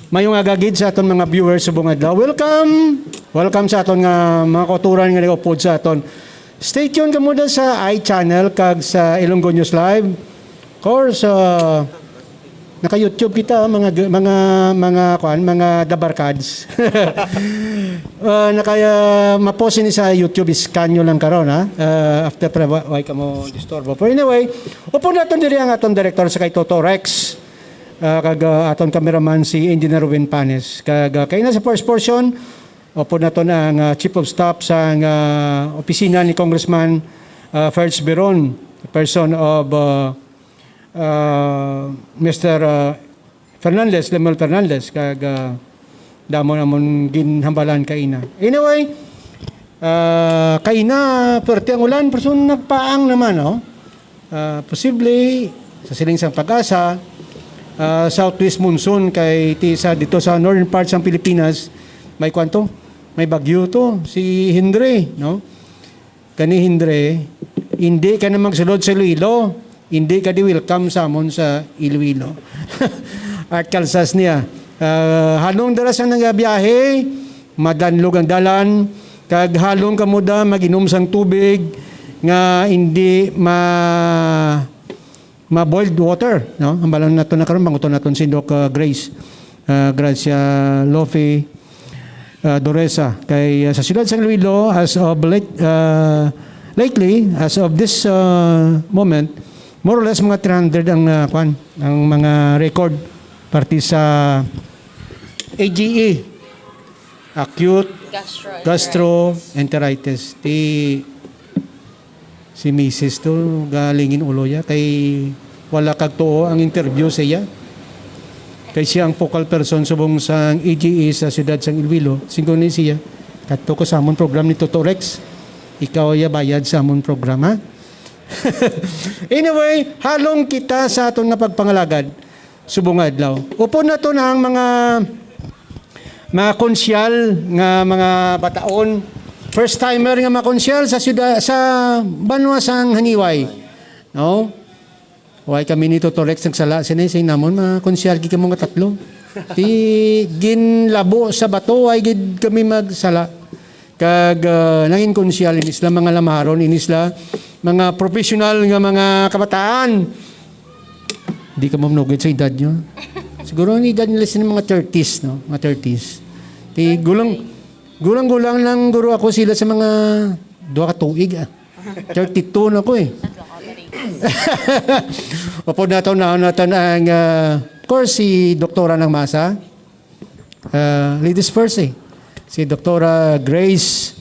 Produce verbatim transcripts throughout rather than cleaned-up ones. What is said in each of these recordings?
Mayong aga gid sa aton mga viewers subong adlaw. Welcome! Welcome sa aton nga mga kauturan nga nag-upod sa aton. Stay tuned kamo da sa iChannel kag sa Ilonggo News Live. Of course, uh, naka-YouTube kita, mga mga mga kuan, mga dabarkads. Uh, naka uh, mapost ini sa YouTube, scan nyo lang karon ha. Uh, after para wa- way kamo disturbo. But anyway, upod naton diri ang aton director sa kay Toto Rex. Uh, kag uh, aton cameraman si Engineer Win Panes. Kag uh, kay na sa first portion, upod naton ang uh, chief of staff sa uh, opisina ni Congressman uh, Ferds Biron, person of uh, uh, Mister uh, Fernandez, Lemuel Fernandez, kag uh, damo namon ginhambalan kaina. Anyway, uh, kaina, perte ang ulan, pero nagpaang naman, no? Uh, posible, sa siling sang pag-asa, uh, southwest monsoon kay ti sa dito sa northern parts ng Pilipinas, may kwanto, may bagyo to, si Henry, no? Kani Hindre, hindi ka na magsulod sa Iloilo, hindi ka di welcome sa amon sa Iloilo. At kalsas niya, ah, halong dara sa nagabiyahe, madanlog ang dalan, kag halong kamo da mag-inom sang tubig nga hindi ma ma-boiled water, no? Ang balang nato na karon, panguton naton si Doc, uh, Grace. Uh, Gracia Lofi uh, Doresa. Kay uh, sa siyudad sa Iloilo, as of late, uh, lately, as of this uh, moment, more or less mga three hundred ang uh, kwan, ang mga record parte sa A G E, acute gastroenteritis. Ti si misis to, galingin ulo ya, kay wala kag tuo ang interview sa iya. Kay siya ang focal person subong sang A G E sa siyudad sang Iloilo. Singko ni siya, "Kadto ko sa amon program ni Toto Rex. Ikaw ya bayad sa amon program, ha?" Anyway, halong kita sa aton nga pagpangalagad subong nga adlaw. Upod naton ang mga mga konsyal nga mga bataon, first timer nga mga konsyal sa siyudad, sa banwa sang Haniway. No? Way kami ni Toto Rex nagsala sini, sing namon mga konsyal gid kamo nga tatlo. Ti ginlabo sa bato, way gid kami magsala. Kag uh, nangin konsyal ini sila mga lamaron, ini sila mga professional nga mga kabataan. Di ka mamnugid sa edad nyo. Siguro ang edad nila sila mga thirties, no? Mga thirties. Ti gulang gulang-gulang lang guro ako sila sa mga duha ka tuig, ah. Thirty-two na ko eh. Upod naton na naton ang uh, of course si Doktora ng Masa. Uh, ladies first eh. Si Doktora Grace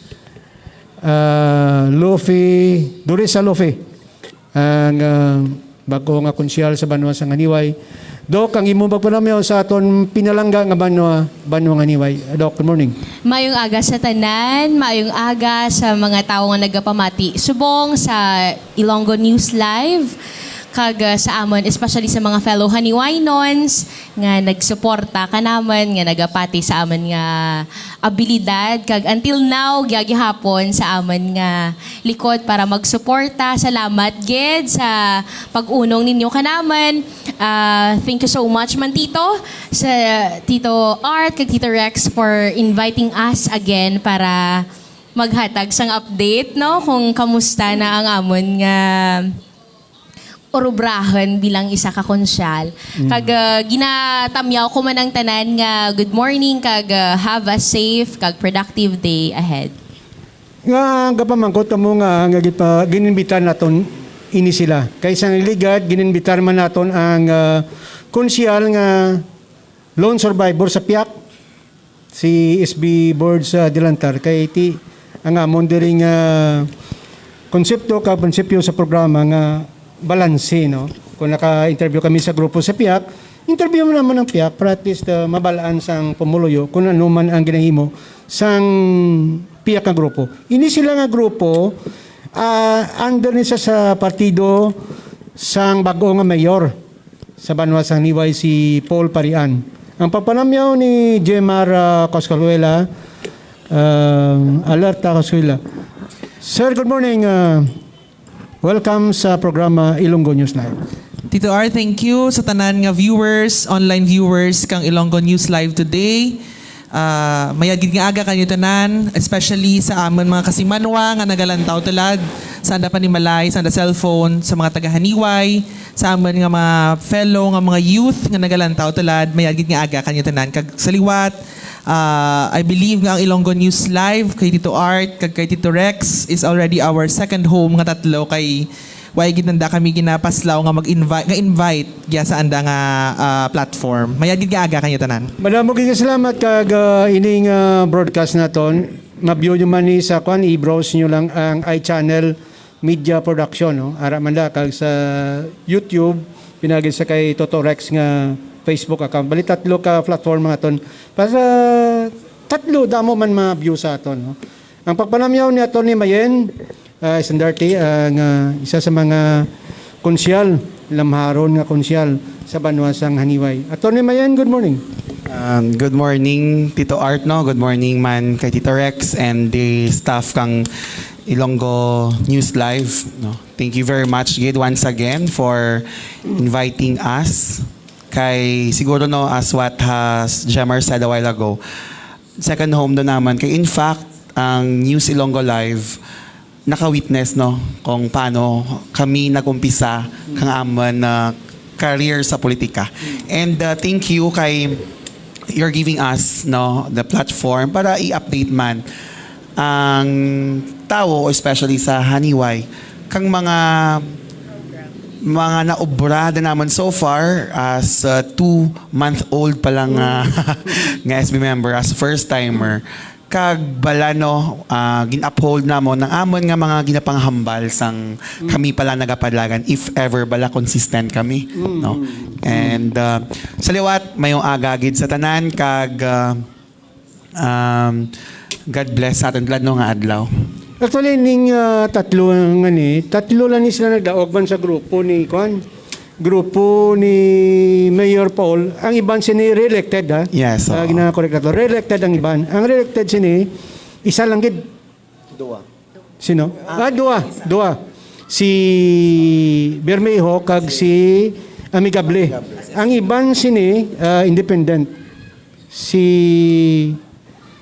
uh, Luffy, Dorisa Luffy, ang uh, bag-o nga konsyal sa banwa sa Nganiway. Dok, ang imo magpanamyaw sa aton pinalangga nga banwa, banwa Nganiway. Dok, good morning. Mayong aga sa tanan, mayong aga sa mga tawo nga nagapamati subong sa Ilonggo News Live kag uh, sa amon, especially sa mga fellow Haniwaynons nga nagsuporta kanaman, nga nagapati sa amon nga abilidad, kag until now gyagihapon sa amon nga likod para magsuporta. Salamat gid sa pag-unong ninyo kanaman. Uh, thank you so much man Tito, sa Tito Art kag Tito Rex for inviting us again para maghatag sang update, no, kung kamusta na ang amon nga urubrahan bilang isa ka konsyal. Mm. Kag uh, ginatamyaw ko man ang tanan nga good morning kag uh, have a safe kag productive day ahead. Nga gapamangkot kamo nga nga gipa, gininbitar naton ini sila. Kay sa ligad gininbitar man naton ang uh, konsyal nga lone survivor sa piyak, si S B Board sa Dilantar, kay ti ang amon diri nga konsepto ka prinsipyo sa programa nga balanse, no? Kung naka-interview kami sa grupo sa piyak, interview mo naman ang piyak para at least uh, mabalaan sang pumuluyo kung ano man ang ginahimo sang piyak nga grupo. Ini sila nga grupo uh, under ni sa, sa partido sang bag-o nga mayor sa banwa sang Niway si Paul Parian. Ang pagpanamyaw ni Jemar uh, Coscaluela, uh, Alerta Coscaluela. Sir, good morning. Uh, welcome sa programa Ilonggo News Live. Tito R, thank you sa tanan nga viewers, online viewers kang Ilonggo News Live today. Ah, mayad gid nga aga kanyo tanan, especially sa amon mga kasimanwa nga nagalantaw tulad sa anda panimalay, sa anda cellphone, sa mga taga-Janiuay, sa amon nga mga fellow nga mga youth nga nagalantaw tulad, mayad gid nga aga kanyo tanan. Kag sa liwat, ah, I believe nga ang Ilonggo News Live kay Tito Art kag kay Tito Rex is already our second home nga tatlo kay Wa gid nanda kami ginapaslaw nga mag-invite, nga invite gya sa anda nga, ah, platform. Mayad gid nga aga kanyo tanan. Madamo gid nga salamat kag, ah, ining, ah, broadcast naton. Ma-view nyo man ni sa kwan, i-browse nyo lang ang iChannel Media Production, no? Ara man da kag sa YouTube, pinagid sa kay Toto Rex nga Facebook account. Bali tatlo ka platform nga aton. Para sa tatlo, damo man ma-view sa aton, no? Ang pagpanamyaw ni Attorney Mayen, ah, Estandarte, ah, nga isa sa mga konsyal, lamharon nga konsyal sa banwa sang Janiuay. Attorney Mayen, good morning. Um, good morning, Tito Art, no? Good morning man kay Tito Rex and the staff kang Ilonggo News Live, no? Thank you very much gid once again for inviting us. Kay siguro, no, as what has Jemar said a while ago, second home do naman. Kay in fact, ang News Ilonggo Live naka-witness, no, kung paano kami nag-umpisa kang amon na career sa politika. And, uh, thank you kay you're giving us, no, the platform para i-update man ang tawo, especially sa Janiuay, kang mga mga naobra na naman so far as, uh, two month old pa lang nga, nga S B member, as first timer. Kag bala, no, ah, gin-uphold namon ang amon nga mga ginapanghambal sang kami pa lang nagapadalagan, if ever bala consistent kami, no? And, ah, sa liwat, mayong aga gid sa tanan, kag, ah, um, God bless sa aton tulad, no, nga adlaw. Actually, ning, ah, tatlo nga ni, tatlo lang ni sila nagdaog man sa grupo ni, kwan, grupo ni Mayor Paul. Ang iban sini re-elected, ha? Yes, Ah, oo. Gina-correct nato. Re-elected ang iban. Ang re-elected sini, isa lang gid. Duwa. Sino? Ah, duwa. Duwa. Si Bermejo kag si Amigable. Ang iban sini, ah, independent. Si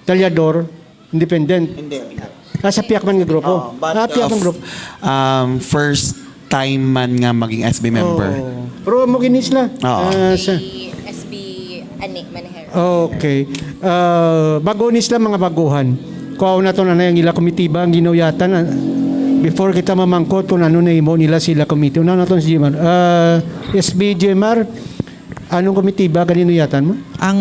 Tallador, independent. Hindi. Ah, sa piyak man nga grupo. Oo, but Ah, piyak man of, grupo. um, first time man nga maging S B member. Oo. Pero mo gini sila. Oo. Ah, sa Si S B Ani Manjero. Okay. Ah, bago ni sila mga baguhan. Kuhaon naton anay ang ila komitiba ang ginuyatan, ah, before kita mamangkot kung ano nahimo nila sila komite. Una naton si Jimar. Ah, S B Jimar, anong komitiba gani nuyatan mo? Ang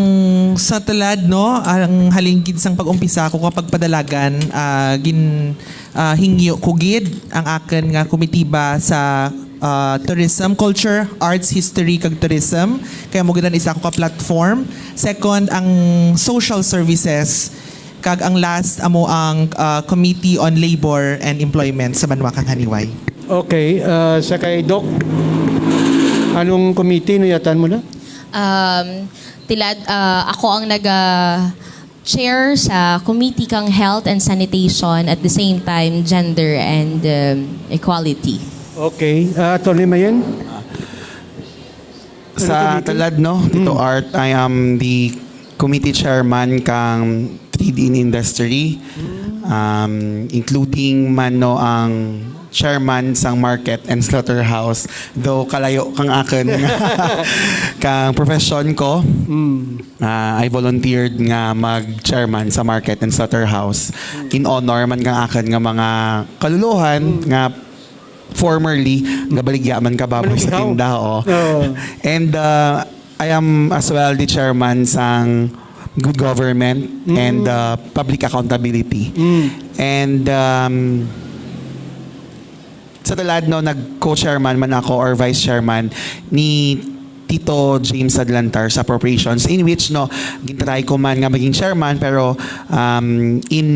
sa tulad, no, ang halin gid sang pag-umpisa ko kapag padalagan, ah, gin, ah, hingyo ko gid ang akon nga komitiba sa, ah, tourism, culture, arts, history, kag tourism. Kaya mo gid ang isa ko ka platform. Second, ang social services. Kag ang last, amo ang, ah, Committee on Labor and Employment sa banwa kang Janiuay. Okay, ah, sa kay Doc, anong committee nuyatan mo na? Um, tilad, ah, ako ang naga-chair sa Committee kang Health and Sanitation, at the same time, Gender and, um, Equality. Okay, ah, Attorney Mayen? Sa Ano, committee? Talad, no, Tito Mm. Art, I am the committee chairman kang trade in industry, Mm. um, including man, no, ang chairman sang market and slaughterhouse. Though kalayo kang akon nga, kang profession ko, Mm. ah, I volunteered nga mag-chairman sa market and slaughterhouse. Mm. In honor man kang akon nga mga kaluluhan Mm. nga formerly, gabaligya man kababoy sa Manugihaw. tinda, oo. Oo. And, uh, I am as well the chairman sang good government Mm. and, uh, public accountability. Mm. And, um, sa tulad, no, nag-co-chairman man ako or vice chairman ni Tito James Adlantar sa appropriations, in which, no, gintry ko man nga maging chairman, pero, um, in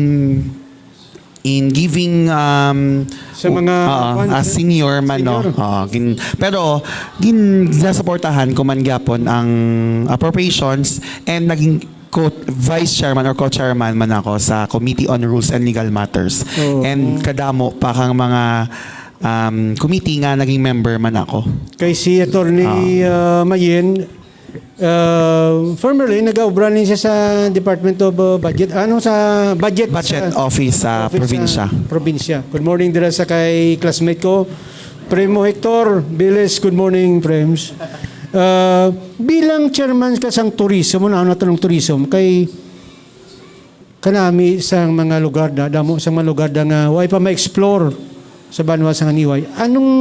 in giving, um, Sa mga, oo, kuwan, as sir? senior man, no? Senior. Oo, gin-, pero gin-, ginasaportahan ko man gyapon ang appropriations and naging co-, vice chairman or co-chairman man ako sa Committee on Rules and Legal Matters. Oo. And kadamo pa kang mga um, committee nga naging member man ako. Kay si Attorney uh, Mayen, uh, formerly nag-aobra ni siya sa Department of uh, Budget, ano, sa budget, Budget sa office sa office probinsya. Sa probinsya. Good morning dira sa kay classmate ko, Primo Hector Viles. Good morning, Prems. Uh, bilang chairman ka sang tourism, ano nato ng tourism, kay kanami sang mga lugar na, damo sang mga lugar na nga way pa ma-explore sa banwa sa Haniway. Anong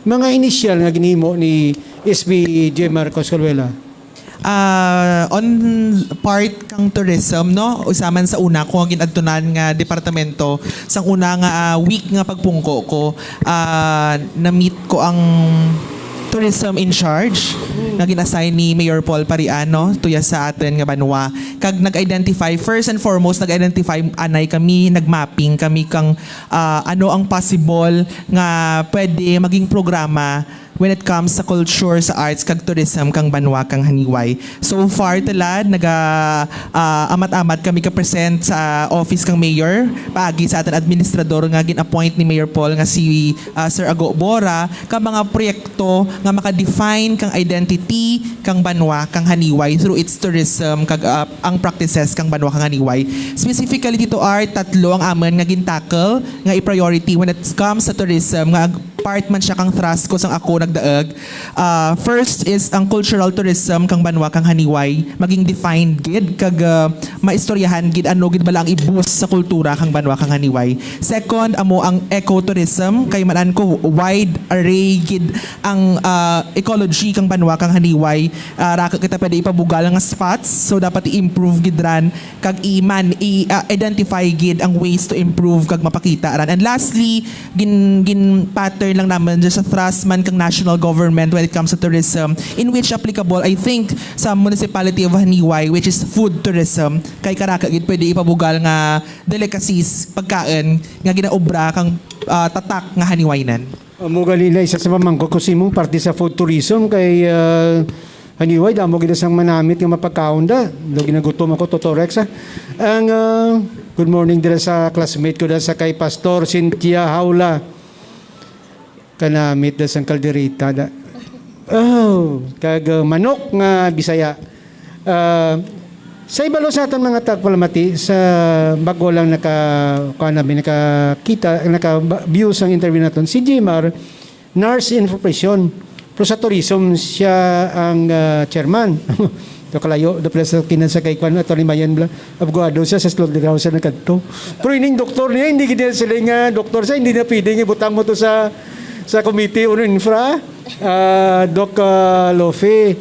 mga inisyal nga ginhimo ni S B J Marcos Caluela? Ah, on part kang tourism, no? Usa man sa una ko nga ginadtunan nga departamento, sang una nga ah, week nga pagpungko ko, ah, na-meet ko ang tourism in charge nga gin-assign ni Mayor Paul Pariano tuya sa aton nga banwa. Kag nag-identify, first and foremost, nag-identify anay kami, nag-mapping kami kang ah, ano ang possible nga pwede maging programa when it comes sa culture, sa arts, kag tourism kang banwa kang Haniway. So far, talad, naga ah, amat-amat kami ka-present sa office kang mayor, paagi sa aton administrador nga gin-appoint ni Mayor Paul nga si ah, Sir Ago Bora, ka mga proyekto nga maka-define kang identity kang banwa kang Haniway through its tourism kag ah, ang practices kang banwa kang Haniway. Specifically, Tito Art, tatlo ang amon nga gintackle nga i-priority when it comes sa tourism, nga part man siya kang thrust ko sang ako nagdaag. Ah, first is ang cultural tourism kang banwa kang Haniway, maging defined gid kag ah, maistoryahan gid ano gid bala ang i-boost sa kultura kang banwa kang Haniway. Second, amo ang ecotourism, kay man-an ko wide array gid ang ah, ecology kang banwa kang Haniway. Ah, ra kita pwede ipabugal nga spots, so dapat i-improve gid ran kag i-man i-identify gid ang ways to improve kag mapakita ran. And lastly, gin gin pattern lang naman dyan sa thrust man kang national government when it comes to tourism, in which applicable, I think, sa municipality of Haniway, which is food tourism, kay karaka gid pwede ipabugal nga delicacies, pagkaon nga ginaobra kang ah, tatak nga Haniwaynan. Amo gali na isa sa pamangkot ko sa imong parte sa food tourism kay ah, Haniway, damo gid sang manamit nga mapagkaon da. Do ginagutom ako, Totoo Rex, ah. Ang ah, good morning dira sa classmate ko da sa kay Pastor Cynthia Haula. Kanamit da sang kaldereta da. Oh, kag ah, manok nga Bisaya. Ah, sa ibalo sa aton mga tagpalamati, sa bago lang naka kuan namin, nakakita, naka view sang interview naton, si Jimar, nurse in profession. Pero sa tourism siya ang ah, chairman. To kalayo, do pala sa kinan sa kay kuan, Attorney Mayan bla. Abogado siya sa Slot House siya nagkadto. Pero ining doktor niya, hindi gid sila nga doktor siya, hindi na pwede nga butang mo to sa sa Committee on Infra, ah, Doc ah, Lofe,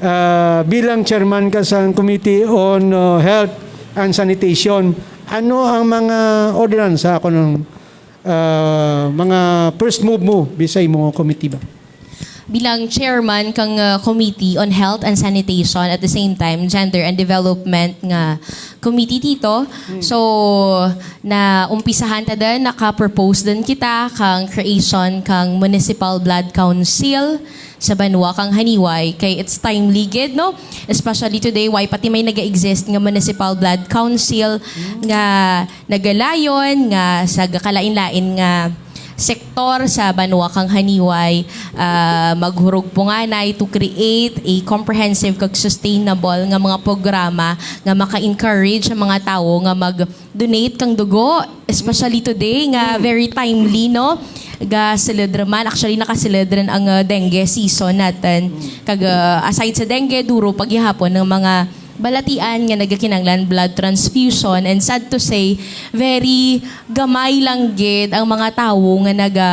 ah, bilang chairman ka sa Committee on ah, Health and Sanitation, ano ang mga ordinansa ako ng ah, mga first move mo bisay mo committee ba? Bilang chairman kang uh, Committee on Health and Sanitation, at the same time Gender and Development nga committee, Tito. So na umpisahan ta din, naka-propose din kita kang creation kang Municipal Blood Council sa banwa kang Haniway, kay it's timely gid, no? Especially today, why pati may nag-exist nga Municipal Blood Council nga nagalayon nga sa gakalain-lain nga sektor sa banwa kang Haniway, ah, maghurog punganay to create a comprehensive kag sustainable nga mga programa nga maka-encourage sa mga tawo nga mag-donate kang dugo, especially today nga very timely, no? Gasulod ra man, actually nakasulod rin ang ah, dengue season natin. Kag ah, aside sa dengue, duro pa gihapon ang mga balatian nga nagakinanglan blood transfusion, and sad to say, very gamay lang gid ang mga tawo nga naga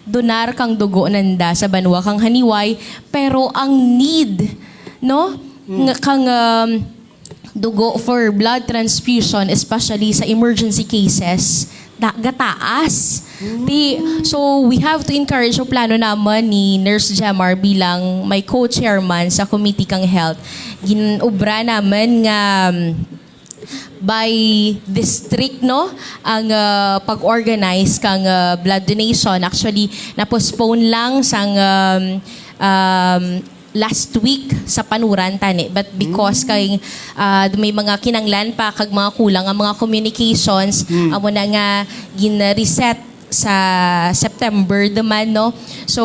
donar kang dugo nanda sa banwa kang Haniway, pero ang need, no, nga kang um, dugo for blood transfusion, especially sa emergency cases, da, gataas. Ti, so we have to encourage, ang plano naman ni Nurse Jemar bilang may co-chairman sa committee kang health, ginobra naman nga um, by district, no, ang uh, pag-organize kang uh, blood donation. Actually, na-postpone lang sang um, um, last week sa panuran tani, but because kay uh, may mga kinanglan pa kag mga kulang ang mga communications, amo na nga gin-reset sa September naman, no? So,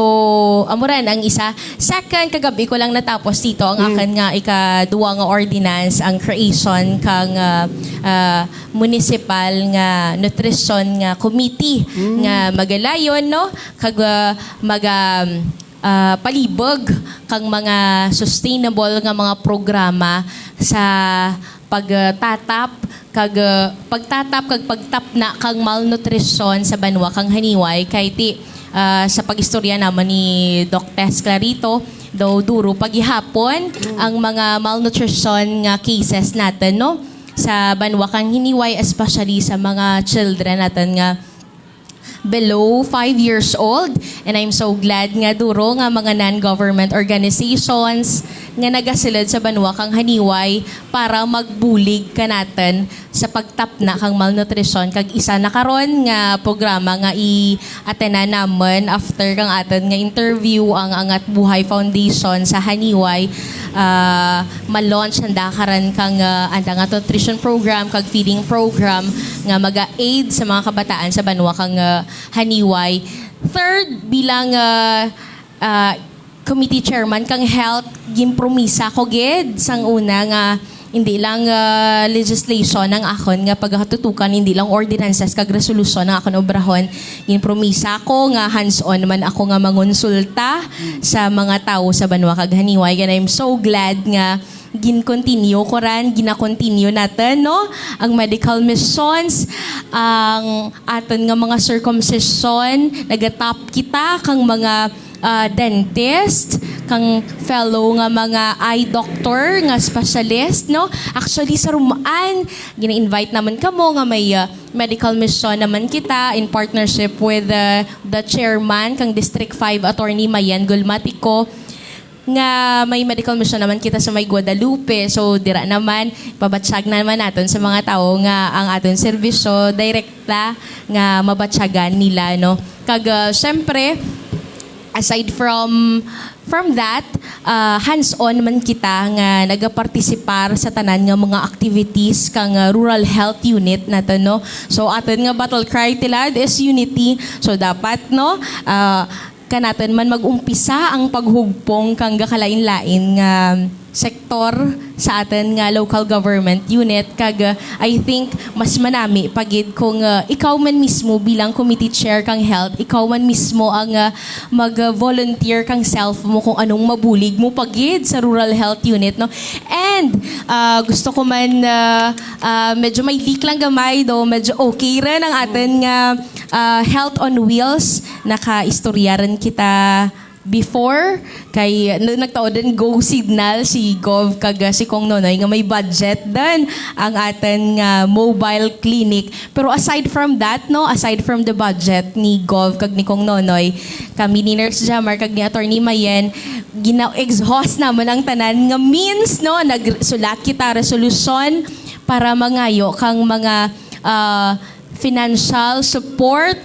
amo ran ang isa. Second, kagabi ko lang natapos dito ang Mm. akin nga ikaduwa nga ordinance, ang creation kang, ah, ah, municipal nga nutrition nga committee Mm. nga magalayon, no? Kag, ah, maga, ah, palibog kang mga sustainable nga mga programa sa pagtatap kag, ah, pagtatap kag pagtapna kang malnutrisyon sa banwa kang Janiuay. Kay ti, ah, sa pag-istorya naman ni Doc Tess Clarito, daw duro pa gihapon ang mga malnutrition nga cases natin, no? Sa banwa kang Janiuay, especially sa mga children natin nga below five years old. And I'm so glad nga duro nga mga non-government organizations nga nagasulod sa banwa kang Janiuay para magbulig kanatun sa pagtapna kang malnutrisyon. Kag isa na karon nga programa nga i-atenan naman after kang atun nga interview, ang Angat Buhay Foundation sa Janiuay, ah, ma-launch handa karon kang, ah, anda nga nutrition program kag feeding program nga maga-aid sa mga kabataan sa banwa kang, ah, Janiuay. Third, bilang, ah, ah, committee chairman kang health, ginpromisa ko gid sang una nga hindi lang, ah, legislation ang akon nga pagakatutukan, hindi lang ordinances kag resolusyon ang akon obrahon. Ginpromisa ko nga hands-on man ako nga mangonsulta sa mga tawo sa banwa kag Janiuay. And I'm so glad nga gin-continue ko ran, gina-continue natin, no? Ang medical missions, ang aton nga mga circumcision, nagatap kita kang mga, ah, dentist, kang fellow nga mga eye doctor, nga specialist, no? Actually, sa Rumaan, gina-invite naman kamo nga may, ah, medical mission naman kita in partnership with, ah, the chairman kang District five, Attorney Mayen Gulmatico, nga may medical mission naman kita sa may Guadalupe. So, dira naman, pabatsyag naman naton sa mga tawo nga ang aton serbisyo direkta nga mabatyagan nila, no? Kag, ah, syempre, aside from, from that, ah, hands-on man kita nga nagapartisipar sa tanan nga mga activities kang, ah, Rural Health Unit naton, no? So, aton nga battle cry, Tilad, is unity. So, dapat, no, ah, kanaton man mag-umpisa ang paghugpong kang gakalain-lain nga sektor sa aton nga local government unit. Kag, uh, I think mas manami pa gid kung, uh, ikaw man mismo bilang committee chair kang health, ikaw man mismo ang, uh, mag-volunteer kang self mo kung anong mabulig mo pa gid sa rural health unit, no? And, uh, gusto ko man, uh, uh, medyo may leak lang gamay, do medyo okay rin ang aton nga, uh, Health on Wheels. Nakaistorya rin kita before, kay n-, nagtaod din go signal si Gov kag, ah, si Cong Nonoy nga may budget din ang aton nga mobile clinic. Pero aside from that, no, aside from the budget ni Gov kag ni Cong Nonoy, kami ni Nurse Jamar kag ni Attorney Mayen, gina-exhaust naman ang tanan nga means, no? Nagsulat kita resolusyon para mangayo kang mga, ah, financial support,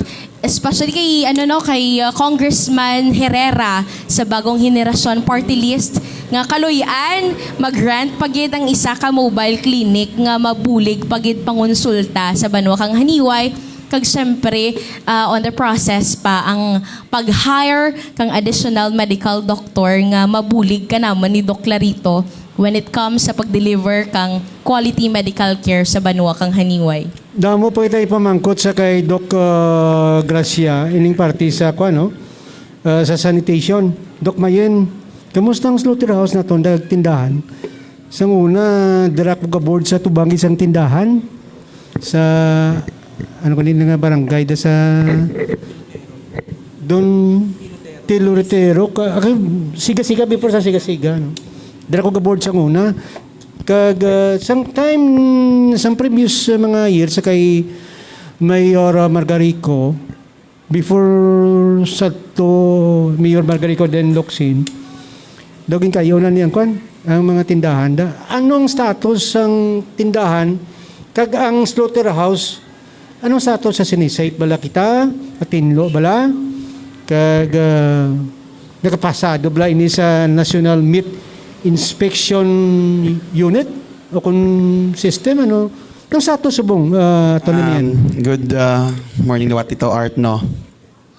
especially kay, ano, no, kay, uh, Congressman Herrera sa Bagong Henerasyon Party List, nga kaluy-an mag-grant pa gid ang isa ka mobile clinic nga mabulig pa gid pangonsulta sa banwa kang Janiuay. Kag siyempre, uh, on the process pa ang pag-hire kang additional medical doctor nga mabulig ka naman ni Doc Clarito when it comes sa pag-deliver kang quality medical care sa banwa kang Janiuay. Damo pa kita ipamangkot sa kay Doc, ah, Gracia, ining parte sa, kuwan, no? Ah, sa sanitation. Doc Mayen, kamusta ang slaughterhouse naton, dag-, tindahan? Sang una, dira ko ga-board sa tubang isang tindahan. Sa, ano ko nga barangay, da sa Don Tilortero, ka, ah, Siga-Siga, before sa Siga-Siga, no? Dira ko ga-board sang una. Kag, ah, sang time, sang previous, ah, mga years, sa kay Mayor, ah, Margarico, before sa to Mayor Margarico, then Locsin, daw ginkayo na niyang kwan, ang mga tindahan. Da, ano ang status sang tindahan kag ang slaughterhouse? Ano ang status sa sini? Safe bala kita? Matinlo bala? Kag, ah, nakapasado bala ini sa National Meat Inspection Unit o kun system, ano? Kung sa ato subong, ah, Tony Mian. Um, good uh, morning, liwat Tito Art, no?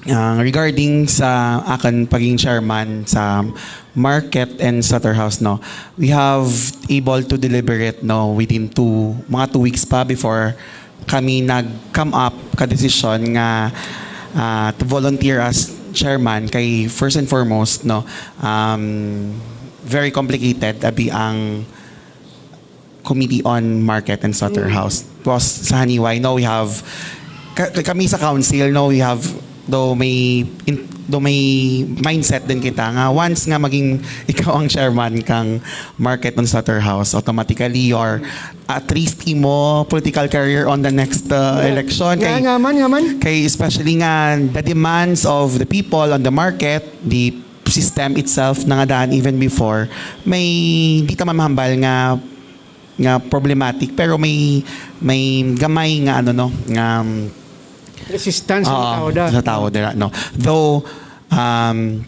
Uh, regarding sa akin pagiging chairman sa market and slaughterhouse, no, we have able to deliberate, no, within two, mga two weeks pa before kami nag-come up ka desisyon nga uh, to volunteer as chairman kay first and foremost, no, um, very complicated abi ang Committee on Market and Slaughterhouse. Tapos sa Haniway, no, we have, ka- ka- kami sa council, no, we have, though may, in, though may mindset din kita nga once nga maging ikaw ang chairman kang Market and Slaughterhouse, automatically you're at least imo political career on the next uh, election. Kay, Nga, nga man, nga man. Kay especially nga the demands of the people on the market, the system itself na nga daan even before, may di ta man mahambal nga nga problematic, pero may may gamay nga ano, no, nga um, Resistance ng oo, tao da. Sa tao dira, no. Though um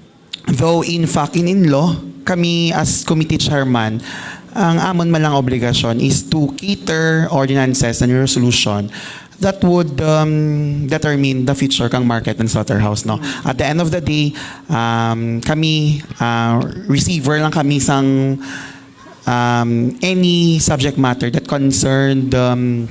though in fact and in law, kami as committee chairman, ang amon man lang obligasyon is to cater ordinances and resolution that would um, determine the future kang market and slaughterhouse, no. At the end of the day, um, kami uh, receiver lang kami sang um, any subject matter that concerned um,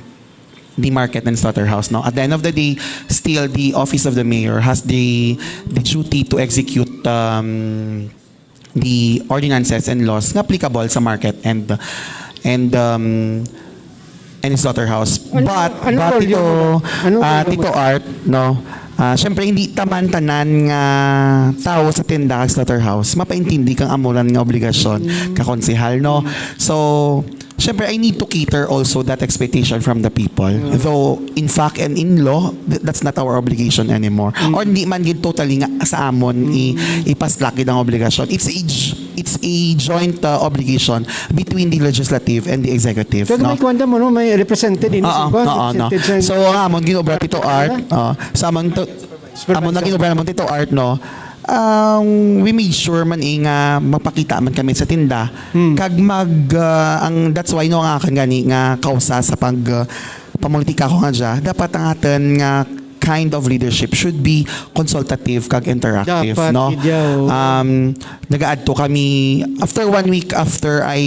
the market and slaughterhouse, no. At the end of the day, still the office of the mayor has the the duty to execute um, the ordinances and laws nga applicable sa market and and um, and slaughterhouse. Ano- but ano but role Tito, mo? Ano ah, role mo? Tito Art, no, ah, syempre hindi taman tanan nga tawo sa tinda kag slaughterhouse mapaintindi kang amo lang nga obligasyon ka konsehal, no. So syempre, I need to cater also that expectation from the people. Though in fact and in law, th- that's not our obligation anymore. Or hindi man gid totally nga sa amon i- ipaslak gid ang obligasyon. It's a j- it's a joint uh, obligation between the legislative and the executive, Kaya no. May kwanta mo, no? May represented in Oo, isang kwan, oo, no. represented sa- So ang amon ginobra, Tito Art, uh, sa amon to, amon na ginobra namon, Tito Art, no. Um, we made sure man eh nga magpakita man kami sa tinda. Kag mag uh, ang that's why, no, ang akin gani nga kausa sa pag uh, pamulitika ko nga dya, dapat ang aton nga kind of leadership should be consultative kag interactive, Dapat, no. Gidya, oo. Um, nagaadto kami after one week after I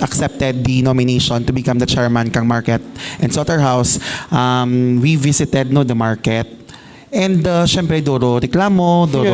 accepted the nomination to become the chairman kang Market and Slaughterhouse. Um, we visited, no, the market. And uh, syempre, duro reklamo, duro,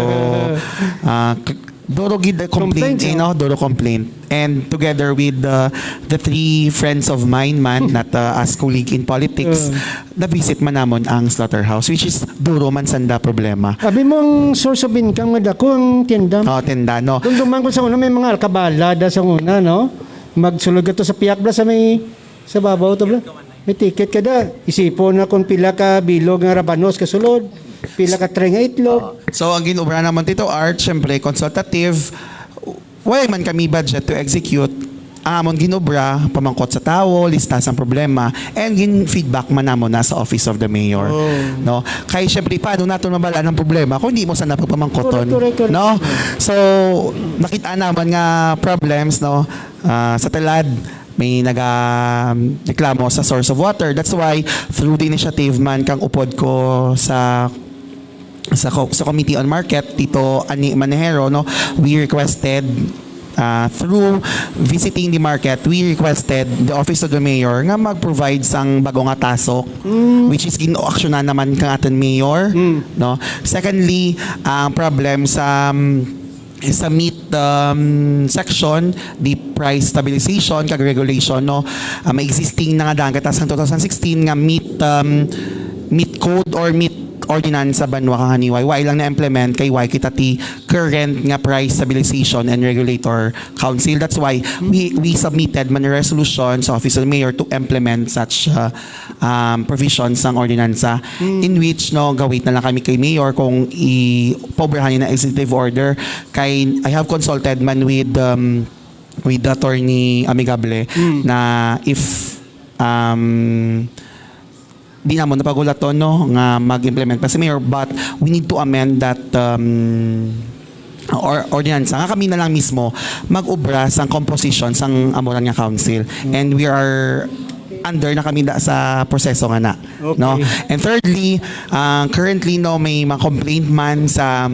uh, k- duro gid complaint, Complaints, eh, oh. No? Duro complaint. And together with uh, the three friends of mine man, not uh, as colleague in politics, na-visit man namon ang slaughterhouse, which is duro man sanda problema. Abi mo ang source of income nga dako ang tinda. Oh, tinda, no? Kung duman ko sa una, may mga alkabala da sa una, no? Magsulod ka to sa piyak bla sa may sa babaw to bla. May ticket ka da. Isipo na kung pila ka bilog nga rabanos kasulod. Pila ka tray nga itlog. So, ang ginobra naman, Tito Art, syempre, consultative. Wala man kami budget to execute. Ang amon ginobra, pamangkot sa tawo, lista sang problema, and gin feedback man namon na sa Office of the Mayor. No? Kay syempre, paano nato mabalaan ang problema kung hindi mo sana pagpamangkoton? Correct, correct, correct. No? So, nakita naman nga problems, no, ah, sa Talad, may naga reklamo sa source of water. That's why, through the initiative man kang upod ko sa sa, co- sa Committee on Market, Tito Ani Manejero, no, we requested uh, through visiting the market, we requested the Office of the Mayor nga mag-provide sang bago nga tasok, which is gin-aksyonan naman kang aton mayor, no. Secondly, ang problem sa um, sa meat um, section, the price stabilization kag regulation, no. Uh, may existing na nga daan kataas ang two thousand sixteen nga meat um, meat code or meat ordinance sa banwa kang Haniway. Why lang na-implement kay why kita ti current nga price stabilization and regulator council. That's why we we submitted man a resolution sa Office of the Mayor to implement such uh, um, provisions sang ordinansa, in which, no, gawit na lang kami kay Mayor kung i-pobrahan niya na executive order. Kay I have consulted man with um, with Attorney Amigable na if um, di namo napagulaton, no, nga mag-implement pa si Mayor, but we need to amend that um, or ordinansa nga kami na lang mismo mag-ubra sang composition sang amuran nga council, and we are under na kami da sa proseso nga na, Okay. no? And thirdly, ah, currently, no, may mga complaint man sa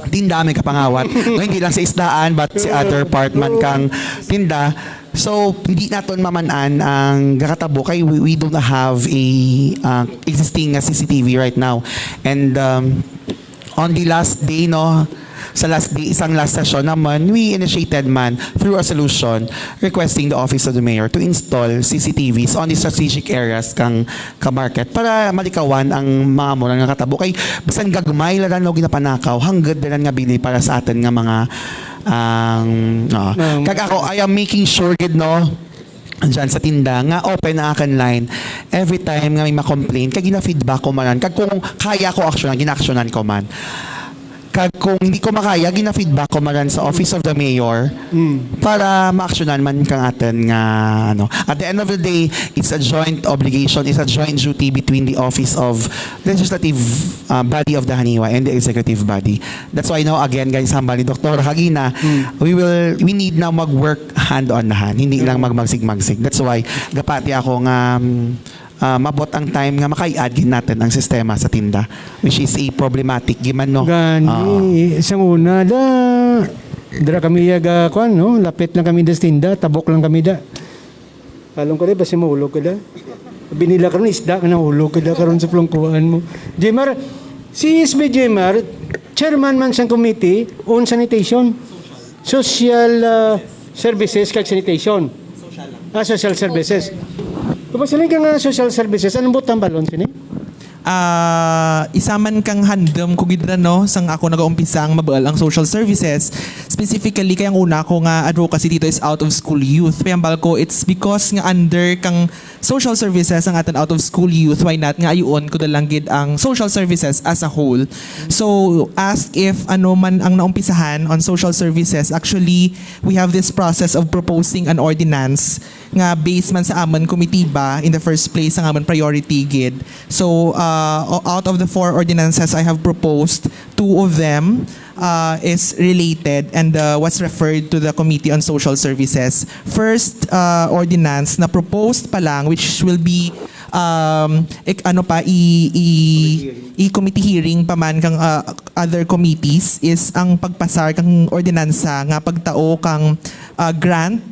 tinda, may kapangawat, no, hindi lang sa isdaan but sa other part man kang tinda. So hindi naton mamanan ang gakatabo kay we, we don't have a ah, existing nga C C T V right now. And um, on the last day, no, sa last day, isang last session naman, we initiated man through resolution requesting the Office of the Mayor to install C C T Vs on the strategic areas kang ka market para malikawan ang mga amo nga katabo kay bisan gagmay lang daw ginapanakaw, hanggat dalan nga bili para sa aton nga mga ang ah, Um, kag ako, I am making sure gid, no, dyan sa tinda nga open ang akin line every time nga may ma-complain kag gina-feedback ko man kag kung kaya ko aksyonan, gina-aksyonan ko man. Kag kung hindi ko makaya, gina-feedback ko man sa Office of the Mayor Mm. para ma-aksyonan man kang aton nga ano. At the end of the day, it's a joint obligation, it's a joint duty between the Office of Legislative uh, Body of the Haniwa and the Executive Body. That's why now again, guys, hambal ni Doktor Hagina, we will we need na mag-work hand on hand, hindi lang magmagsig-magsig. That's why gapati ako nga um, ah, mabot ang time nga makay-ad gid natin ang sistema sa tinda, which is a problematic giman, no? Gani, sang una da, dira kami yaga, kwan, no? Lapit lang kami da sa tinda, tabok lang kami da. Palong ka da, basi mahulog ka da. Binila karon isda ka nahulog ka da karon sa plungkuan mo. Jemar, si S B Jemar, chairman man sang committee on sanitation. Social ah, services kag sanitation. Ah, social services. Kapag sila ka nga social services, anong butang balon sini? Ah, isa man kang handom ko gid ra, no, sang ako nagaumpisa ang mabual ang social services. Specifically, kay ang una ko nga advocacy dito is out of school youth. Kaya hambal ko, it's because nga under kang social services ang aton out of school youth, why not nga ayuon ko da lang gid ang social services as a whole. So, ask if ano man ang naumpisahan on social services. Actually, we have this process of proposing an ordinance nga based man sa amon komitiba in the first place, ang amon priority gid. So, uh, o- out of the four ordinances I have proposed, two of them uh, is related and uh, was referred to the Committee on Social Services. First uh, ordinance na proposed pa lang, which will be um, ik, ano pa, i, i, i committee hearing pa man kang uh, other committees, is ang pagpasar kang ordinansa nga pagtao kang uh, grant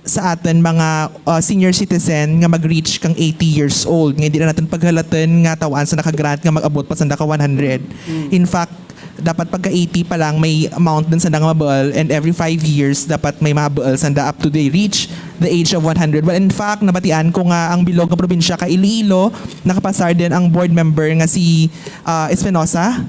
sa aton mga uh, senior citizen nga mag-reach kang eighty years old. Nga hindi na natin paghalatan nga tawaan sa naka-grant nga mag-abot pa sa naka one hundred. In fact, dapat pagka eighty pa lang may amount din sa nga mabual, and every five years dapat may mabual sanda up to they reach the age of one hundred. Well, in fact, nabatian ko nga ang bilog nga probinsya ka Iloilo nakapasar din ang board member nga si uh, Espinosa.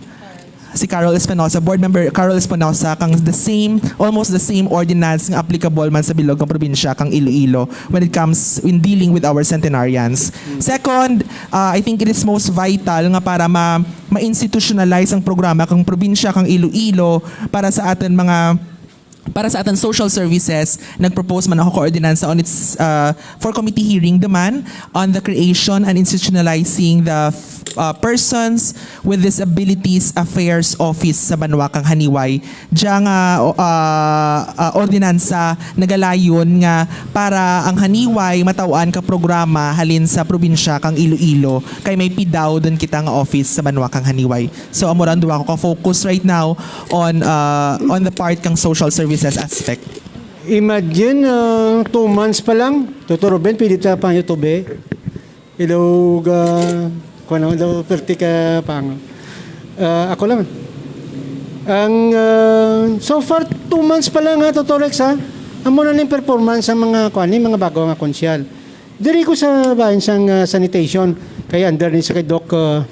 Si Carol Espinosa, board member Carol Espinosa, kang the same, almost the same ordinance nga applicable man sa bilog nga probinsya kang Iloilo when it comes in dealing with our centenarians. Second, uh, I think it is most vital nga para ma ma-institutionalize ang programa kang probinsya kang Iloilo para sa aton mga para sa aton social services. Nag-propose man ako ka ordinansa on its uh, for committee hearing naman on the creation and institutionalizing the uh, Persons with Disabilities Affairs Office sa banwa kang Haniway. Diya nga uh, uh, ordinansa nagalayon nga para ang Haniway mataw-an ka programa halin sa probinsya kang Iloilo, kay may pidaw dun kita nga office sa banwa kang Haniway. So amo ra ang duha ko ka focus right now on uh, on the part kang social services aspect. Imagine, uh, two months pa lang, Tutor Ruben, pwede ta pa YouTube. Hello, ga, kuwan ako daw, perti ka pang. Uh, ako lang. Ang, uh, so far, two months pa lang, ha, Tutor Rex, ha? Amo na ning performance sa mga, kuwan, ni mga bago nga konsyal. Diri ko sa bahin sang uh, sanitation, kay under ni sa kay Doc, uh,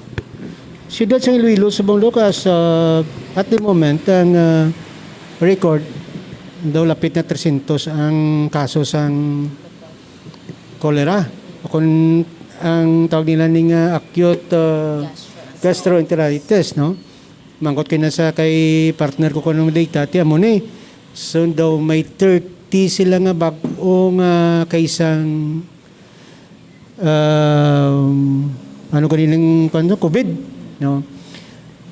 siyudad sang Iloilo, Subong, Lucas, uh, at the moment, ang uh, record, daw lapit na trescientos ang kaso sang cholera. O kung ang tawag nila ning uh, acute uh, gastroenteritis, no? Mangkot kay na sa kay partner ko kuno data, ti amo ni. So daw may thirty sila nga bag-o nga kaisang um, ano gani ning kuwan, COVID, no?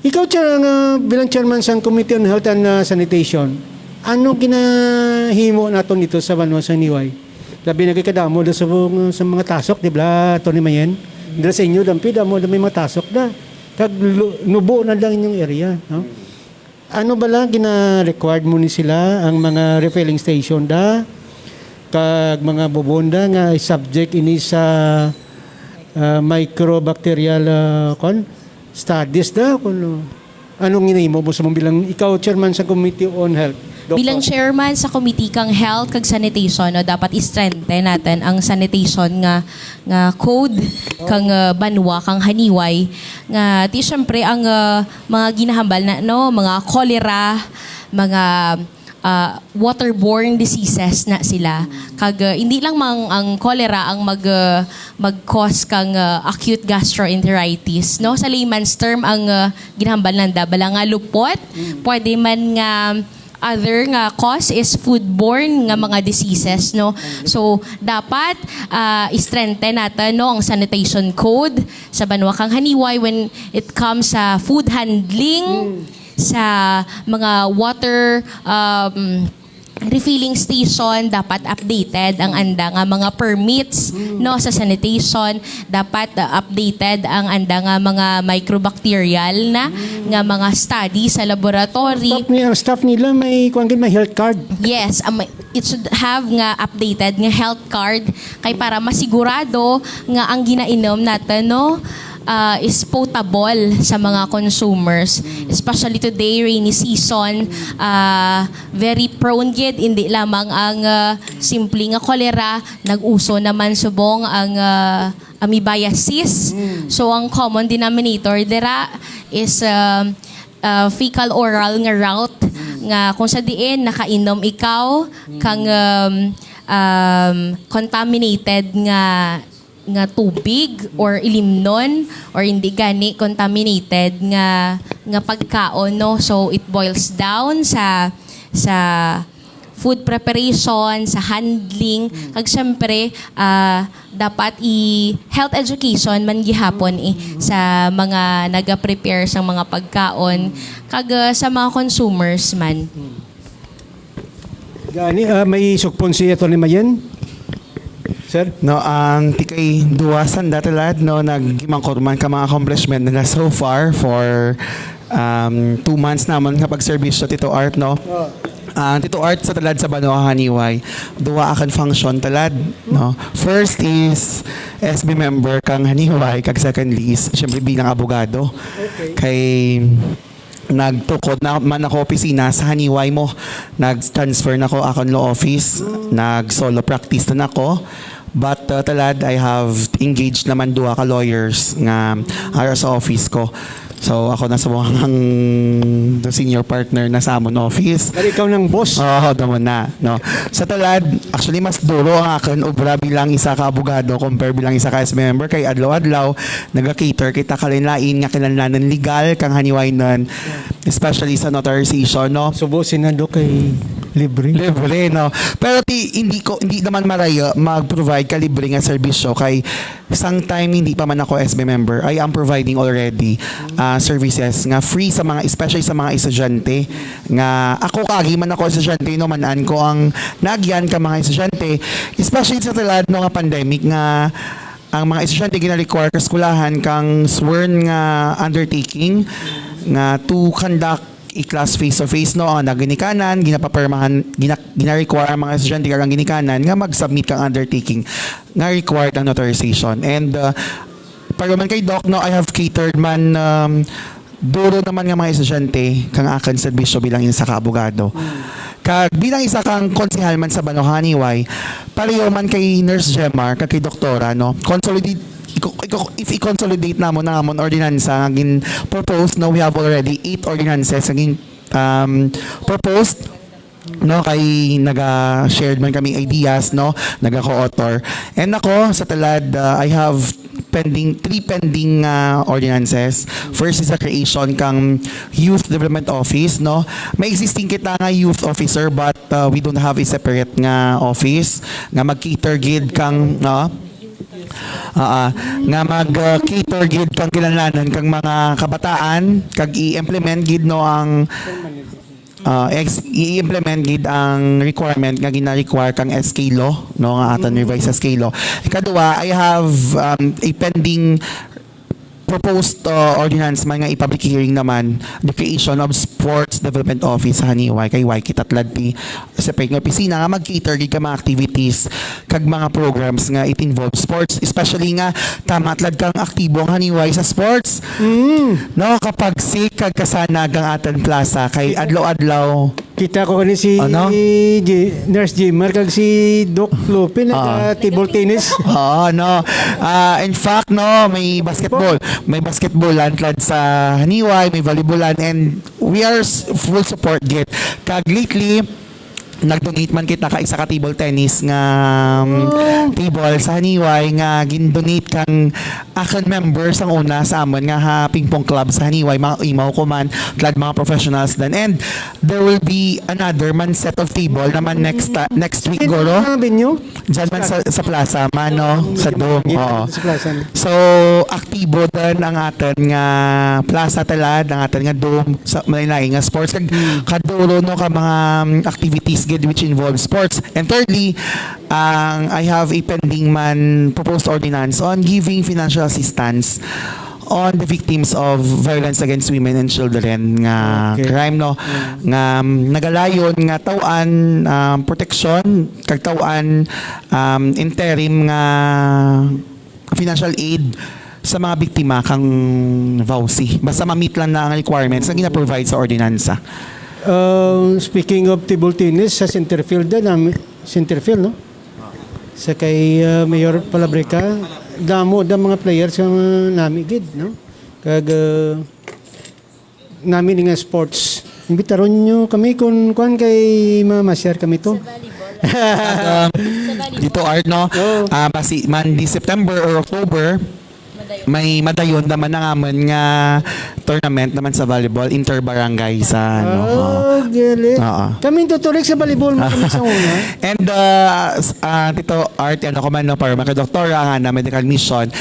Ikaw, chair, nga bilang chairman sang Committee on Health and uh, Sanitation, ano ginahimo naton dito sa banwa sa Niway? Labi na kay kadamo da sa, sa mga tasok, di ba, Attorney Mayen? Dira sa inyo, dampi, damo da may mga tasok da. Kag lu- nubo na lang inyong area, no? Ano bala gina-required mo ni sila ang mga refilling station da? Kag mga bubon da nga subject ini sa ah, microbacterial ah, kon studies da, kung anong ginahimo mo sa mong bilang ikaw chairman sa Committee on Health, Doctor? Bilang chairman sa Committee kang Health kag Sanitation, no, dapat i-strengthen natin ang sanitation nga nga code kang ah, banwa kang Haniway, nga ti syempre ang ah, mga ginahambal na, no, mga cholera, mga ah, waterborne diseases na sila. Kag ah, hindi lang mang ang cholera ang mag ah, mag-cause kang ah, acute gastroenteritis, no? Sa layman's term, ang ah, ginahambal nanda bala nga lupot, pwede man nga other nga cause is foodborne nga mga diseases, no? So dapat ah, i-strengthen natin, no, ang sanitation code sa banwa kang Haniway when it comes sa food handling, sa mga water um, refilling station, dapat updated ang anda nga mga permits, no, sa sanitation. Dapat uh, updated ang anda nga mga microbacterial na nga mga study sa laboratory. Staff ni ang staff nila may kuan gid, may health card. Yes, um, it should have nga updated nga health card kay para masigurado nga ang ginainom natin, no, ah, is potable sa mga consumers, especially today, rainy season. Ah, very prone gid, hindi lamang ang ah, simple nga cholera, nag-uso naman subong ang ah, amoebiasis. So ang common denominator dira is ah, ah, fecal oral nga route, nga kung sa diin nakainom ikaw kang um, um, contaminated nga nga tubig or ilimnon or hindi gani contaminated nga nga pagkaon, no? So it boils down sa sa food preparation, sa handling, kag syempre ah, dapat i health education man gihapon eh, sa mga naga-prepare sang mga pagkaon kag ah, sa mga consumers man. Gani, ah, may sugpon si Attorney Mayen? Sir? No, ang tikay duwa sanda tulad, no, naghimangkor man ka mga accomplishment nila so far for um, two months namon nga pagserbisyo, Tito Art, no? Ang Tito Art sa tulad sa Banwa Haniway, duwa akon function tulad, no? First is S B member kang Haniway, kag secondly is syempre bilang abogado. Kay nagtukod na man ako opisina sa Haniway mo. Nag-transfer na ko akon law office. Nag-solo practice na ako. But uh, tulad, I have engaged naman duha ka lawyers nga ara sa office ko. So ako na sa mga ang the senior partner na sa amon office. Pero ikaw nang boss. Oo, damo na, no. Sa tulad, actually mas duro ang akon obra bilang isa ka abogado compare bilang isa ka S B member kay adlaw-adlaw naga-cater kita kalain-lain nga kinahanglanon legal kang Haniway nun, especially sa notarization, no? Subo Senado kay libre. Libre, no? Pero ti, hindi ko hindi naman marayo mag-provide ka libre nga serbisyo kay sang time hindi pa man ako S B member, I am providing already ah, services nga free sa mga, especially sa mga estudyante nga ako kaagi man ako estudyante, no, man-an ko ang nagyan ka mga estudyante, especially sa tulad, no, nga pandemic nga ang mga estudyante gina-require ka eskwelahan kang sworn nga undertaking nga to conduct a class face to face, no, ang ginikanan, ginapapermahan, gina, gina-require ang mga estudyante kag ang ginikanan nga mag-submit kang undertaking nga required ang notarization. And uh, para man kay Doc, no, I have catered man um, duro naman nga mga estudyante kang akon serbisyo bilang isa ka abogado. Kag bilang isa kang konsehal man sa Banwa Haniway, pareho man kay Nurse Gemar kag kay Doktora, no, consolidate, iko- iko- if i-consolidate namon ang amon ordinansa nga gin-propose, no, we have already eight ordinances nga gin um, proposed, no, kay naga-shared man kami ideas, no, naga-co-author. And ako sa tulad, uh, I have pending three pending uh, ordinances. First is the creation kang Youth Development Office, no. May existing kita nga youth officer, but uh, we don't have a separate nga office nga mag-cater gid kang, no, uh, nga mag-cater gid kang kinahanglanon kang mga kabataan kag i-implement gid, no, ang ah, ex-, i-implement gid ang requirement nga gina-require kang S K law, no, nga aton revised S K law. Ikaduha, I have, um, a pending proposed, uh, ordinance man nga i-public hearing naman, the creation of Sports Development Office sa Haniway, kay why kita tulad ni separate nga opisina nga mag-cater gid ka mga activities kag mga programs nga it involves sports, especially nga tama tulad kang aktibo ang Haniway sa sports. No, kapag sick kag kasanag ang aton plaza kay adlaw-adlaw. Kita ko kani si Ano? J-, Nurse Jimar kag si Doc Lupin Ah. nagka-table tennis. Oo, no. Ah, in fact, no, may basketball. May basketballan tulad sa Haniway, may volleyballan, and we are s-, full support gid. Kag lately, nag-donate man kita ka isa ka table tennis nga, um, table sa Haniway nga gin-donate kang akon member sang una sa amon nga ha ping pong club sa Haniway, mga imaw ko man, tulad mga professionals din. And there will be another man set of table naman next ta-, next week, Sino guro. ang venue? Diyan man sa, sa plaza man, no? Sa Dome, oo. Sa plaza, no? So, aktibo din ang aton nga plaza tulad, ang aton nga Dome, sa malain-lain nga sports. Kag kaduro, no, ka mga, um, activities gid which involve sports. And thirdly, ang, I have a pending man proposed ordinance on giving financial assistance on the victims of violence against women and children nga Okay. crime, no? Nga, um, nagalayon nga taw-an, um, proteksyon, kag taw-an, um, interim nga financial aid sa mga biktima kang VAWC. Basta ma-meet lang na ang requirements nga gina-provide sa ordinansa. Uh, speaking of table tennis, sa center field din, um, center field, no? Sa kay, uh, Mayor Palabrica, damo da mga players nga nami gid, no? Kag, uh, nami ni nga sports. Imbitaron nyo kami kung kuan kay ma-share kami to. Sa volleyball. Sa volleyball. Dito, Art, no? Oo. Ah, basi man di September or October, may madayon naman ang amon nga tournament naman sa volleyball, inter-barangay sa, ano, oo. Ah, galing. Oo. Kami tutulik sa volleyball mo kami sa una. And, uh, s-, uh, Tito Art, ano ko man, no, para mga doktora, ang ana, medical mission,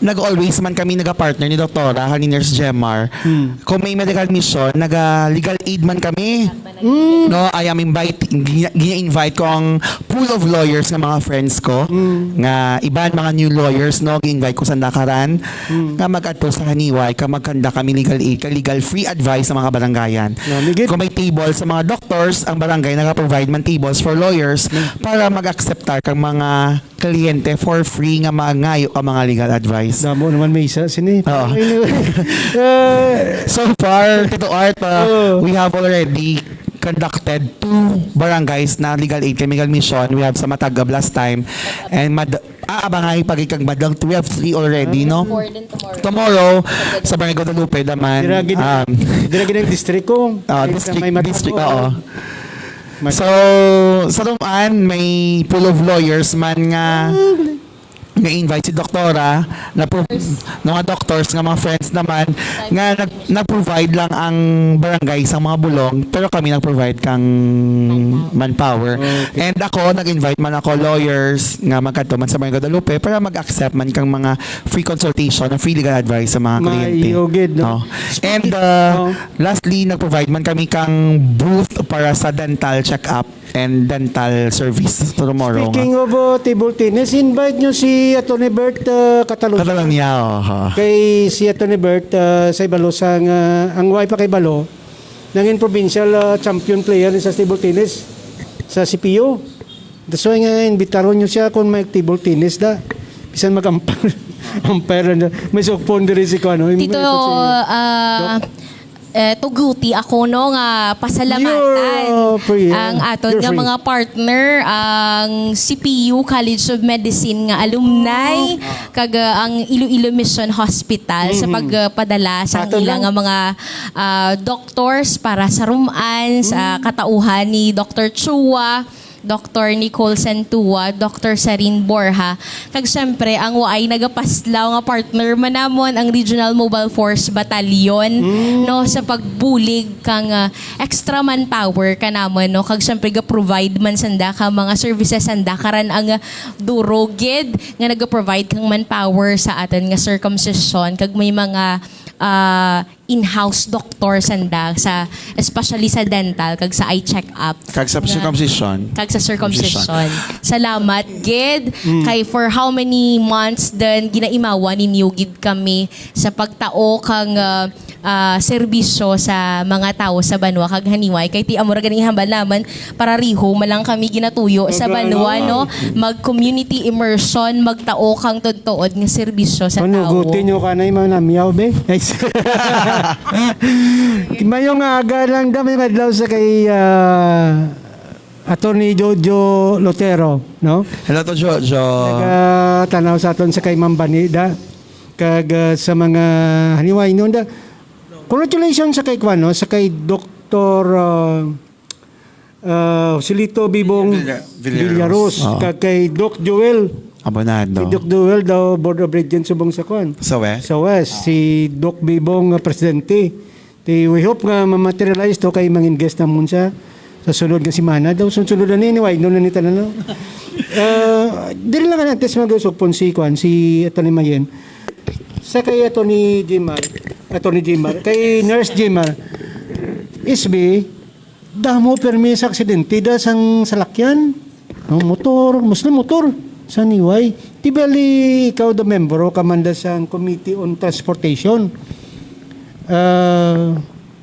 nag-always man kami nag-partner ni Doktora, ni Nurse Jemar. Hmm. Kung may medical mission, naga-legal aid man kami. Hmm. No, I am invite, gina-, gina-invite ko ang pool of lawyers nga mga friends ko, Hmm. nga iban mga new lawyers, no, gi-invite ko sa Nakaran, Hmm. nga mag-adto sa Haniway, ka magkanda kami legal aid, ka legal free advice sa mga barangayan. Nami gid. Kung may table sa mga doctors, ang barangay nag-provide man tables for lawyers Hmm. para mag-acceptar kang mga kliyente for free nga mangayo ka mga legal advice. Damo naman may isa sini. Oo. Pero anyway, uh, So far, Tito Art, uh, Oo. we have already conducted two barangays na legal aid kay Miguel Mission. We have sa Matagab last time and Mad-, ah, Abangay, Pagikag, Madlang. We have three already, no? Four din tomorrow. Tomorrow, sa Barangay Guadalupe naman. Dira gid-, um, dira gid ang distrito. Ah, Dira district, may Matagab. district, oo. Mag- So, sa Tuman, may pool of lawyers man nga Ah, galing. nga invite si doktora, na pro-, mga doctors nga mga friends naman, nga nag-, nag-provide lang ang barangay sa mga bulong, pero kami nag-provide kang manpower. Okay. And ako, nag-invite man ako lawyers nga magkadto man sa Barangay Guadalupe para mag-accept man kang mga free consultation, free legal advice sa mga kliyente. Maayo gid, no? Oh. And, uh, Oh. lastly, nag-provide man kami kang booth para sa dental check-up and dental service tomorrow nga. Speaking of, uh, table tennis, invite nyo si Attorney Bert, uh, Catalunya. Catalunya, oh, ha. Kay si Attorney Bert, uh, sa Ibalosa nga, ang wife pa kay Balo, nangin provincial, uh, champion player sa table tennis sa C P U. That's why nga, imbitaron nyo siya kung may table tennis da. Bisan mag-umpire. Umpire na. May sukpon diri si kuan, no? Tito, May kutsilyo. ah, Doc? eh, tuguti ako, no, nga pasalamatan You're, uh, free, yeah. ang aton You're nga free. mga partner, ang C P U College of Medicine nga alumni, kag, uh, ang Iloilo Mission Hospital sa Mhm. pagpadala sa Ato ila lang. nga mga, ah, doctors para sa Tuman, sa Mm. katauhan ni Doctor Chua, Doctor Nicole Santua, Doctor Sarin Borja, kag siyempre, ang waay nagapaslaw nga partner man namon, ang Regional Mobile Force Battalion, Mm. no, sa pagbulig kang, ah, extra manpower kanamon, no, kag siyempre, ga-provide man sanda ka mga services sanda karan ang, ah, duro gid nga naga-provide kang manpower sa aton nga circumcision, kag may mga, ah, in-house doctor sanda sa, especially sa dental kag sa eye check-up. Kag sa Nga- circumcision. Kag sa circumcision. Salamat gid kay for how many months din ginaimawan ninyo gid kami sa pagtao kang ah, ah, serbisyo sa mga tawo sa banwa kag haniway kay ti amo ra gani hambal naman para riho malang kami ginatuyo sa banwa, no? Mag community immersion, magtao kang tuod-tuod nga serbisyo sa tawo. Panuguti nyo ka na yung mga namyaw, be? Mayong aga lang da, may madlaw sa kay ah, Attorney Jojo Lotero, no? Hello to Jojo. Nagatanaw sa aton sa kay Ma'am Banida kag ah, sa mga haniway, no? Da, congratulations sa kay Kwan, no? Sa kay Doktor ah, ah, Joselito Bibong Villa- Villaros. Villaros, Oo. Kag kay Doc Joel. Abonado. Si Doc Joel daw Board of Regents subong sa Kwan. Sa West? Sa West. Si Doc Bibong, ah, presidente. Ti, we hope nga ma-materialize to kay mangin guest namon siya sa sunod nga semana. Daw sunod na ni, anyway, doon na ni tanan, no? Ah, diri lang antes mag-usog pon si Kwan, si Attorney Mayen. Sa kay Attorney Jimar, Attorney Jimar, kay Nurse Jimar, S B, damo permi sa aksidente da sang salakyan. No, motor, mostly motor sa niway. Ti bali ikaw da membro ka man da sang Committee on Transportation. Ah,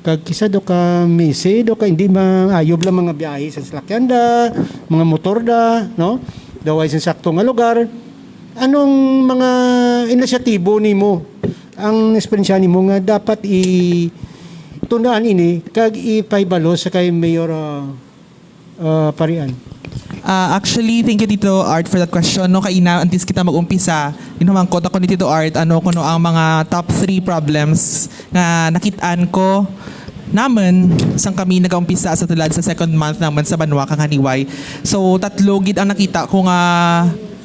kag kisa do ka misi, do ka hindi maayob lang mga biyahe sa salakyan da, mga motor da, no? Daway sa sakto nga lugar. Anong mga inisyatibo nimo, ang eksperyensya nimo nga dapat i tunaan ini kag ipahibalo sa kay Mayor ah, ah, Parian? Ah, actually, thank you, Tito Art, for that question. No, kaina, antes kita mag-umpisa, ginhumangkot ako ni Tito Art, ano, kuno ang mga top three problems nga nakitaan ko naman sang kami nagaumpisa sa tulad sa second month naman sa banwa kang Haniway. So, tatlo gid ang nakita ko nga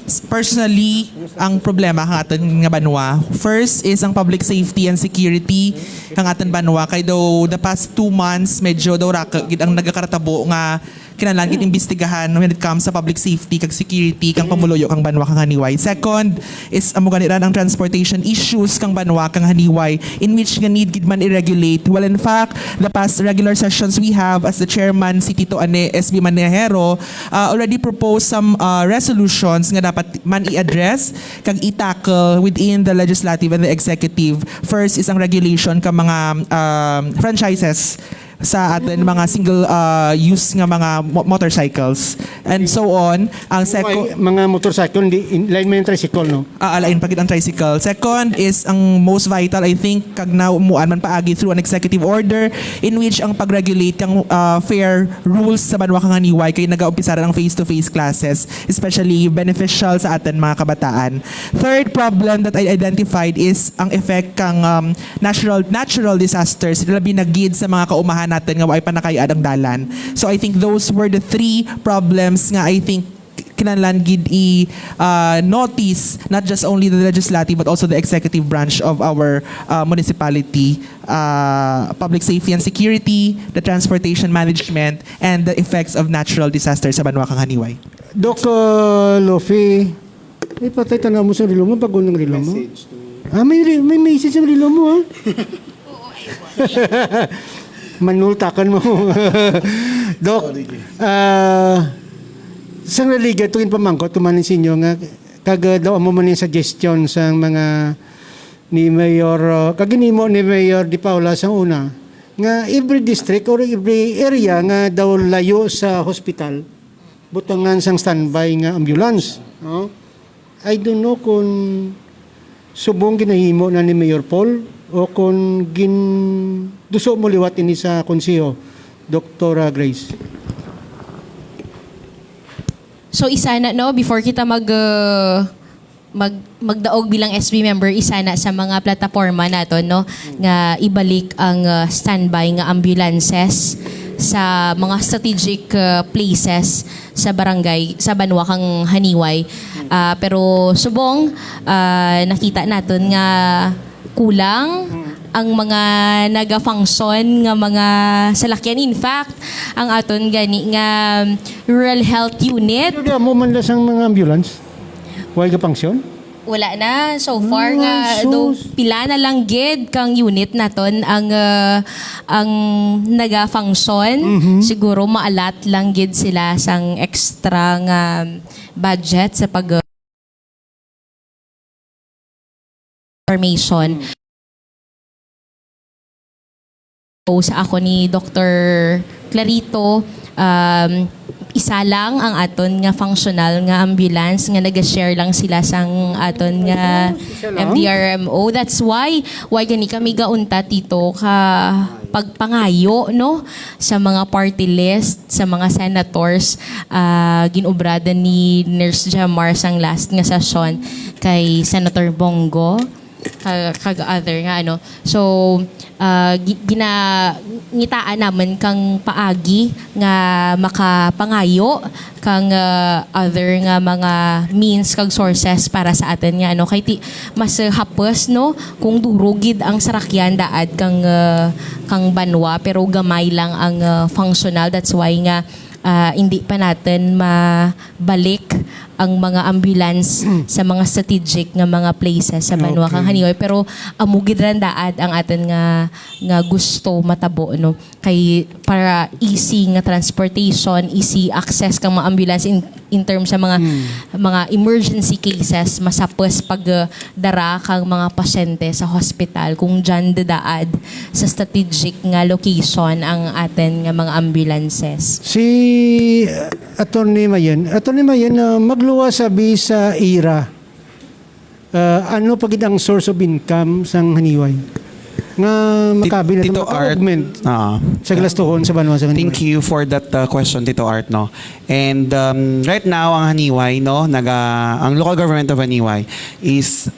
s-, personally ang problema kang aton nga banwa. First is ang public safety and security kang aton banwa. Kay daw the past two months, medyo daw raka gid ang nagakaratabo nga kinahanglan gid imbestigahan when it comes sa public safety kag security kang pamuluyo kang banwa kang Haniway. Second is amo gani ran ang transportation issues kang banwa kang Haniway, in which nga need gid man i-regulate. Well, in fact, the past regular sessions we have as the chairman, si Tito Ane, S B Manehero, uh, already proposed some uh, resolutions nga dapat man i-address kag i-tackle within the legislative and the executive. First is ang regulation ka mga um, franchises sa atin mga single uh, use nga mga mo- motorcycles and so on. Ang second, mga motorcycle, hindi, in, lain man yung tricycle, no? Ah, alain pa gid ang tricycle. Second is ang most vital, I think, kag namuan man paagi through an executive order in which ang pag-regulate kang uh, fare rules sa banwa kang Haniway kay nagaumpisa ra ang face-to-face classes, especially beneficial sa atin mga kabataan. Third problem that I identified is ang effect kang um, natural natural disasters, labi na gid sa mga kaumahan natin nga way pa nakayad ang dalan. So I think those were the three problems nga I think kinahanglan gid i uh, notice not just only the legislative but also the executive branch of our uh, municipality, uh, public safety and security, the transportation management, and the effects of natural disaster sa banwa kang Haniway. Doc uh, Luffy, ay patay, tanaw mo sa relo mo, bago ng relo mo. Ah, may, re- may message sa relo mo, ha? Manultakan mo. Doc, ah, sang naligat ko yung pamangkot ko man sa inyo nga kag uh, daw amo man yung suggestion sa mga ni Mayor uh, kag ginimo ni Mayor Di Paula sa una nga every district or every area nga daw layo sa hospital butangan sang standby nga ambulance, no? I don't know kung subong ginahimo na ni Mayor Paul o kung gin duso mo liwat ini sa konseho, Doktora Grace. So isa na, no, before kita mag uh, mag magdaog bilang S B member, isa na sa mga plataporma naton, no, nga ibalik ang uh, standby nga ambulances sa mga strategic uh, places sa barangay, sa banwa kang Haniway. Uh, pero subong uh, nakita naton nga kulang ang mga nagafunction nga mga salakyan. In fact, ang aton gani nga rural health unit. Pero di amo man lang sang mga ambulance? Why ka function? Wala na so far. Ah, nga do, sus. Pila na lang gid kang unit naton ang, ah, ang naga-function. Mhm. Siguro maalat lang gid sila sang extra nga budget sa pag, ah, formation. So, sa ako ni Doctor Clarito, um, isa lang ang aton nga functional nga ambulance nga naga-share lang sila sang aton nga Isa lang? M D R M O. That's why, why gani kami gaunta, Tito, ka pagpangayo, no, sa mga party list, sa mga senators, ah, ginubrada ni Nurse Jamar sang last nga session kay Senator Bong Go, kag, kag other nga, ano. So, ah, gi-, gina-, ngitaan naman kang paagi nga makapangayo kang, ah, other nga mga means kag sources para sa aton nga, ano, kay ti-, mas, ah, hapos, no, kung duro gid ang sarakyan daad kang, ah, kang banwa, pero gamay lang ang, ah, functional. That's why nga, ah, hindi pa natin mabalik ang mga ambulance sa mga strategic nga mga places sa banwa kang Okay. Haniway. Pero amo gid ran daad ang aton nga, nga gusto matabo, no? Kay para easy nga transportation, easy access kang mga ambulance in, in terms sa mga, Hmm. mga emergency cases, masapos pag, uh, dara kang mga pasyente sa hospital kung dyan dadaad sa strategic nga location ang aton nga mga ambulances. Si, uh, Attorney Mayen, Attorney Mayen, uh, magluwas abi sa ira. Uh, ano pa gid ang source of income sang Haniway nga Ti-, makabi natin Tito Art, maka-augment ah, sa gastuhon sa banwa sa Haniway? Thank you for that, uh, question, Tito Art, no? And, um, right now, ang Haniway, no, naga-, ang local government of Haniway is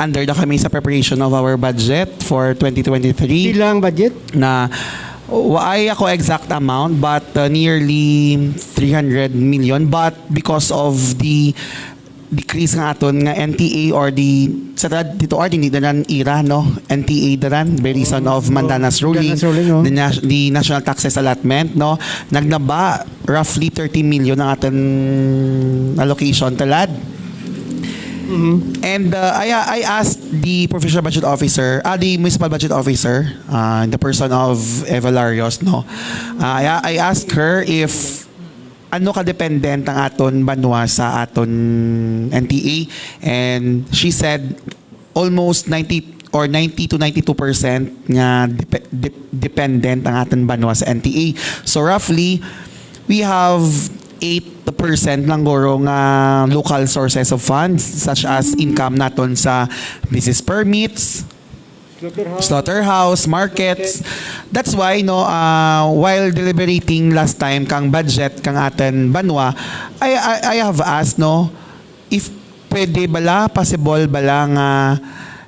under the kami sa preparation of our budget for twenty twenty-three. Pila ang budget? Na, wa-, ay ako exact amount, but, uh, nearly three hundred million. But because of the decrease nga aton nga N T A or the, sa tad-, Tito Art, hindi na nan ira, no? N T A daran, by reason of Oh, Mandana's ruling, Mandana's ruling, oh. The nas-, the national taxes allotment, no? Nagnaba roughly thirty million ang aton allocation, talad. Mhm. And, uh, I, I asked the provincial budget officer, ah, the municipal budget officer, uh, in the person of Eva Larios, no? Uh, I, I asked her if ano ka dependent ang aton banwa sa aton N T A, and she said almost ninety or ninety to ninety-two percent nga depe-, de-, dependent ang aton banwa sa N T A. So roughly, we have eight percent lang guro nga local sources of funds, such as income naton sa business permits, slaughterhouse, markets. That's why, no, uh, while deliberating last time kang budget kang aton banwa, I, I, I have asked, no, if pwede bala, possible bala nga,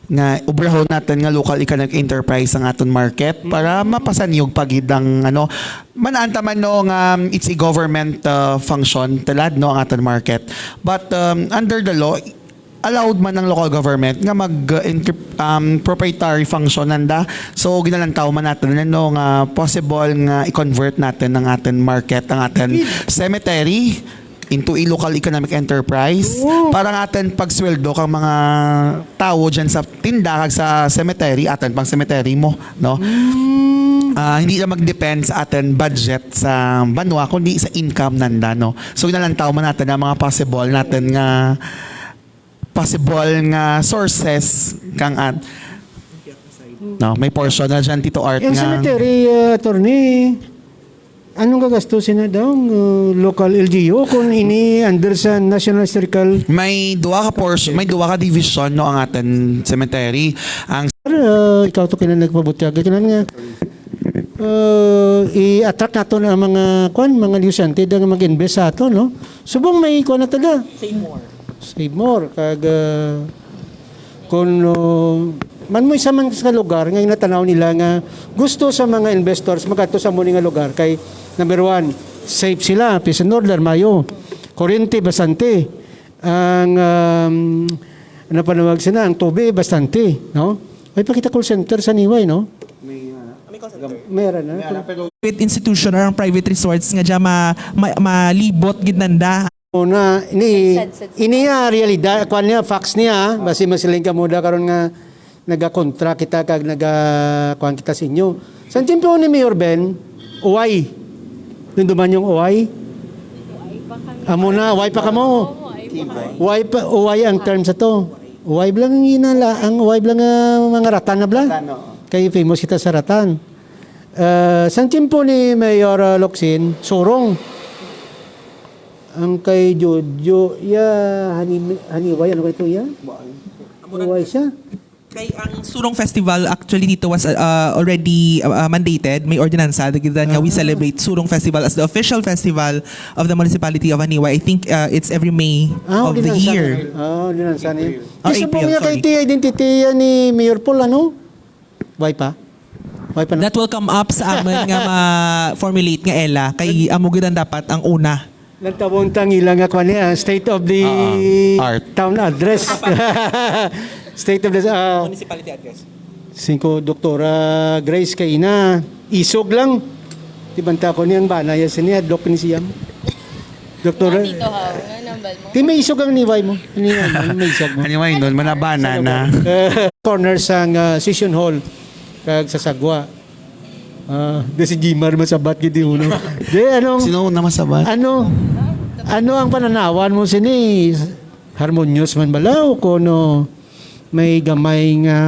nga ubrahon naton nga local economic enterprise ang aton market para mapasanyog pa gid ang, ano, man-an ta man, no, nga it's a government, uh, function, talad, no, ang aton market. But, um, under the law, allowed man ang local government nga mag, uh, inter-, um, proprietary function nanda. So, ginalantaw man naton, ano, nga possible nga i-convert naton ang aton market, ang aton cemetery into a local economic enterprise Oo. para nga aton pagsweldo kang mga tawo dyan sa tinda kag sa cemetery, aton pang cemetery mo, no? Mm. Ah, hindi na mag-depend sa aton budget sa banwa, kundi sa income nanda, no? So, ginalantaw man naton ang mga possible naton nga possible nga sources kang at, no, may portion na dyan, Tito Art, Yung nga cemetery, uh, attorney, anong gagastusin na daw ang, uh, local L G U kung ini under sa National Historical? May duha ka portion, may duha ka division, no, ang aton cemetery. Ang Sir, uh, ikaw to kinang nagpabutyag. Kinang nga, uh, i-attract nato na ang mga, kwan, mga negosyante na nga mag-invest sa ato, no? Subong may, kwan, na talaga. Save more. Save more. Kag, uh, kung, uh, man mo isa man sa lugar nga ginatanaw nila nga gusto sa mga investors magadto sa muni nga lugar kay, number one, safe sila, peace and order, mayo. Kuryente, bastante. Ang, um, ano pa nawag sila, ang tubig, bastante, no? Ay, pakita call center sa Niway, no? May, uh, Meron na. Private institution or ang private resorts nga dyan ma-, ma-, malibot gid nanda. Una, ini, ini ya realidad, kuan niya, facts niya, ah. Basi masiling ka mo da karon nga nagakontra kita kag naga, kuan kita sa inyo. Sa tiyempo ni Mayor Ben, uway. Nung duman yung uway. Amo na, uway pa kamo. Uway pa, uway ang term sa to. Uway lang ginala, ang uway lang, ah, mga ratan na bla. Ratan, oo. Kay famous kita sa ratan. Ah, sa tiyempo ni Mayor, ah, Locsin, surong. Ang kay Jojo, ya, hani-, haniway, ano kay to, ya? Haniway siya. Kay ang Surong Festival, actually, dito was, uh, already, uh, mandated. May ordinansa. The, the, we Ah. celebrate Surong Festival as the official festival of the municipality of Haniway. I think, uh, it's every May Ah, of the ordinansa year. na. Ah, ordinansa na yun. Ah, Isa po April, nga kay sorry. T I identity yan ni Mayor Paul, ano? Why pa? Why pa na? That will come up sa amon nga ma-formulate nga ela. Kay amo gid ang dapat ang una. Nagtawon tang ila nga kwan niya, state of the Ah, art. Town address. State of the, ah, Municipality address. Singko, Doktora Grace, kay ina, isog lang. Di banta ko niyang bana, ya sini, adlok ni siyam. Doktora, Dito, ha? Nga nambal mo? Di may isog ang niway mo. Ano yan? Ano may isog mo? Haniway nun, manabana Sa na. lugar. Corner sang, ah, session hall. Kag sa sagwa. Ah, di si Jimar masabat gid uno. Di, anong, Sino na masabat? ano, ano ang pananawan mo sini? Harmonious man bala o kuno may gamay nga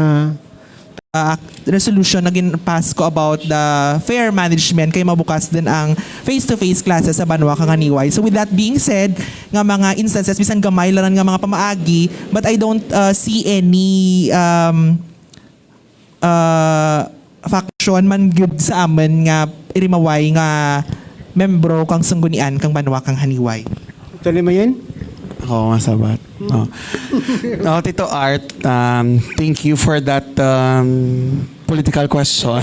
ah, resolution na gin-pass ko about the fair management kay mabukas din ang face-to-face classes sa banwa kang Haniway. So with that being said, nga mga instances, bisan gamay lang nga mga pamaagi, but I don't, uh, see any, um, uh, faction man gyud sa amon nga irimaway nga membro kang Sanggunian kang banwa kang Haniway. Ito ni Mayen? Ako masabat. No. No, Tito Art, um, thank you for that, um, political question.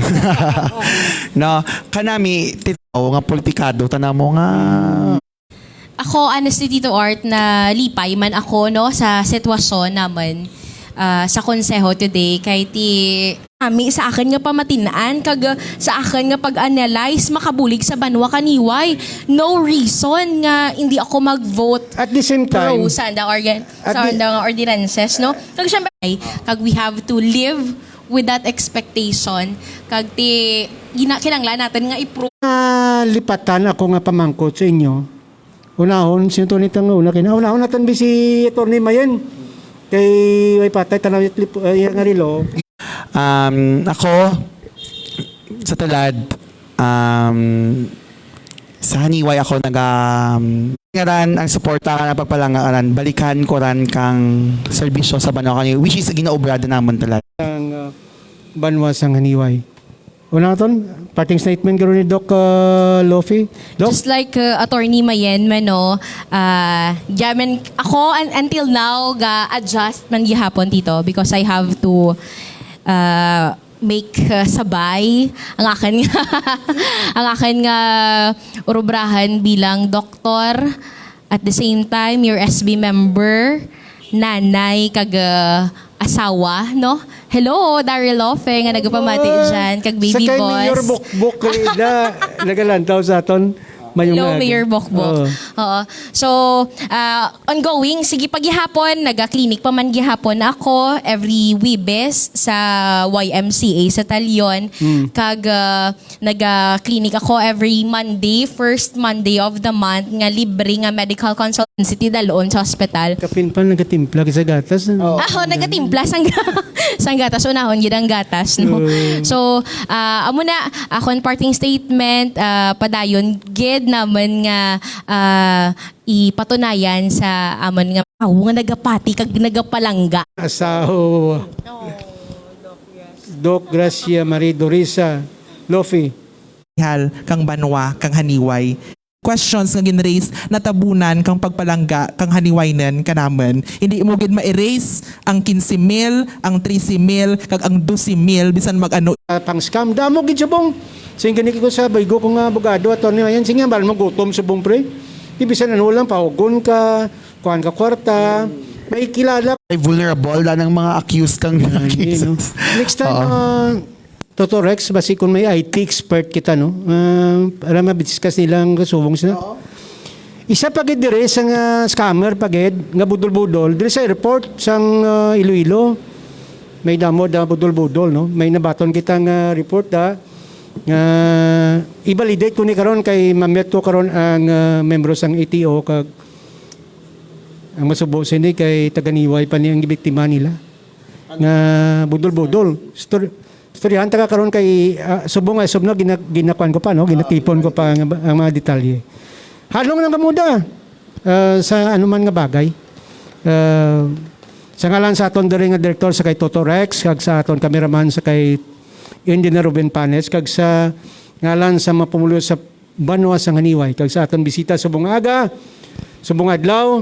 No, kanami, Tito, nga politikado, tana mo nga Ako, honestly, Tito Art, nalipay man ako, no, sa sitwasyon naman, ah, sa konseho today. Kay ti, kami, sa akin nga pamatin-an, kag sa akin nga pag-analyze, makabulig sa banwa kaniway. No reason nga hindi ako mag-vote At the same time, pro sa andang organ-, at sa the andang ordinances, no? Kag syempre, ay, kag we have to live with that expectation. Kag ti, gina-, kinanglan natin nga i-prove. Ah, lipatan ako nga pamangkot sa inyo. Unahon, sino to nitang una kina? Unahon natin bi si Attorney Mayen. Kay way patay, tanaw yung clip, ay, nga relo. Um, ako, sa tulad, um, sa Haniway ako naga, um, ngaran ang suporta ka na pagpalanga ka ran, balikan ko ran kang serbisyo sa banwa kaniway, which is ginaobrada namon talaga. Ang, uh, banwa sang Haniway. Una ton, parting statement garo ni Doc, uh, Lofi. Doc? Just like, uh, Attorney Mayen man, no, uh, jamin, ako un-, until now, ga-adjust man gihapon dito because I have to, uh, make, uh, sabay ang akin nga, ang akin nga urubrahan bilang doktor, at the same time, your S B member, nanay, kag, uh, asawa, no? Hello, Daryl Lofe, nga nagapamati Oh, dyan, kag sa baby kay boss. Mayor Bukbok, Rida, nagalantaw sa aton. Mayong Hello, aga. Mayor Bukbok. Oo. Oo. So, ah, ongoing, sige pa gihapon, naga-clinic pa man gihapon ako every Webes sa Y M C A sa Talion. Hmm. Kag, ah, naga-clinic ako every Monday, first Monday of the month, nga libre nga medical consultancy ti dal-on sa hospital. Kapin pa nagatimpla sa gatas, ano? Oo. Ako, nagatimpla sang, sang gatas. Unahon gid ang gatas, no? Mm. So, ah, amo na, akon parting statement, ah, padayon gid naman nga, ah, ipatunayan sa amon nga tawo nga nagapati kag nagapalangga. Asaw. Doc Gracia Marie Dorisa Lofi. Hal kang banwa, kang Haniway. Questions nga gin-raise, natabunan kang pagpalangga kang Haniwaynon kanaman. Hindi mo gid ma-erase ang quince mil, ang trese mil, kag ang dose mil, bisan mag-ano. Ah, pang scam. Damo gid subong. Sing gani ko sa baygo ko nga abogado, attorney, ayan, sige, bal mo gutom subong, pre. Di bisan ano lang, pahugon ka, kuhan ka kwarta. May kilala. Ay, vulnerable na ng mga accused kang mga Ay, hindi, no? Cases. Next time, Oo. ah, Toto Rex, basi kung may I T expert kita, no? Ah, para ma-discuss nila ang kasubong sila. Oo. Isa pa gid diri sa nga scammer pa gid nga budol-budol diri sa airport sang, ah, Iloilo. May damo da budol-budol, no? May nabaton kita nga report da nga i-validate ko ni karon kay ma-meet ko karon ang, ah, membro sang A T O kag ang masubo sini kay taga-Niway pa ni ang biktima nila nga budol-budol. Istor-, istoryahan ta ka karon kay, ah, subong ay subno gina-, ginakuan ko pa, no? Ginatipon ko pa ang, ang mga detalye. Halong lang kamo da, ah, sa anuman nga bagay. Ah, sa ngalan sa aton diri nga direktor sa kay Toto Rex, kag sa aton cameraman sa kay Engineer Ruben Panes, kag sa ngalan sa mga pumuluyo sa banwa sang Haniway, kag sa aton bisita subong aga, subong adlaw,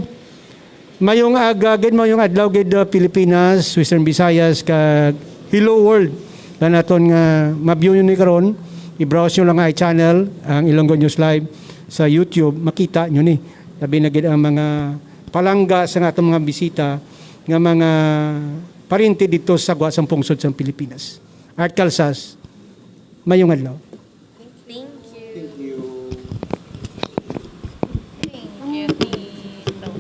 mayong aga gid, mayong adlaw gid, uh, Pilipinas, Western Visayas, kag hello world. Nga naton nga ma-view nyo ni karon, i-browse nyo lang ang channel, ang Ilonggo News Live sa YouTube, makita nyo ni. Labi na gid ang mga palangga sa atong mga bisita nga mga parinti dito sa gwa sang pungsod sang Pilipinas. Art Calsas, mayong adlaw. Thank you. Thank you. Thank you, Tito.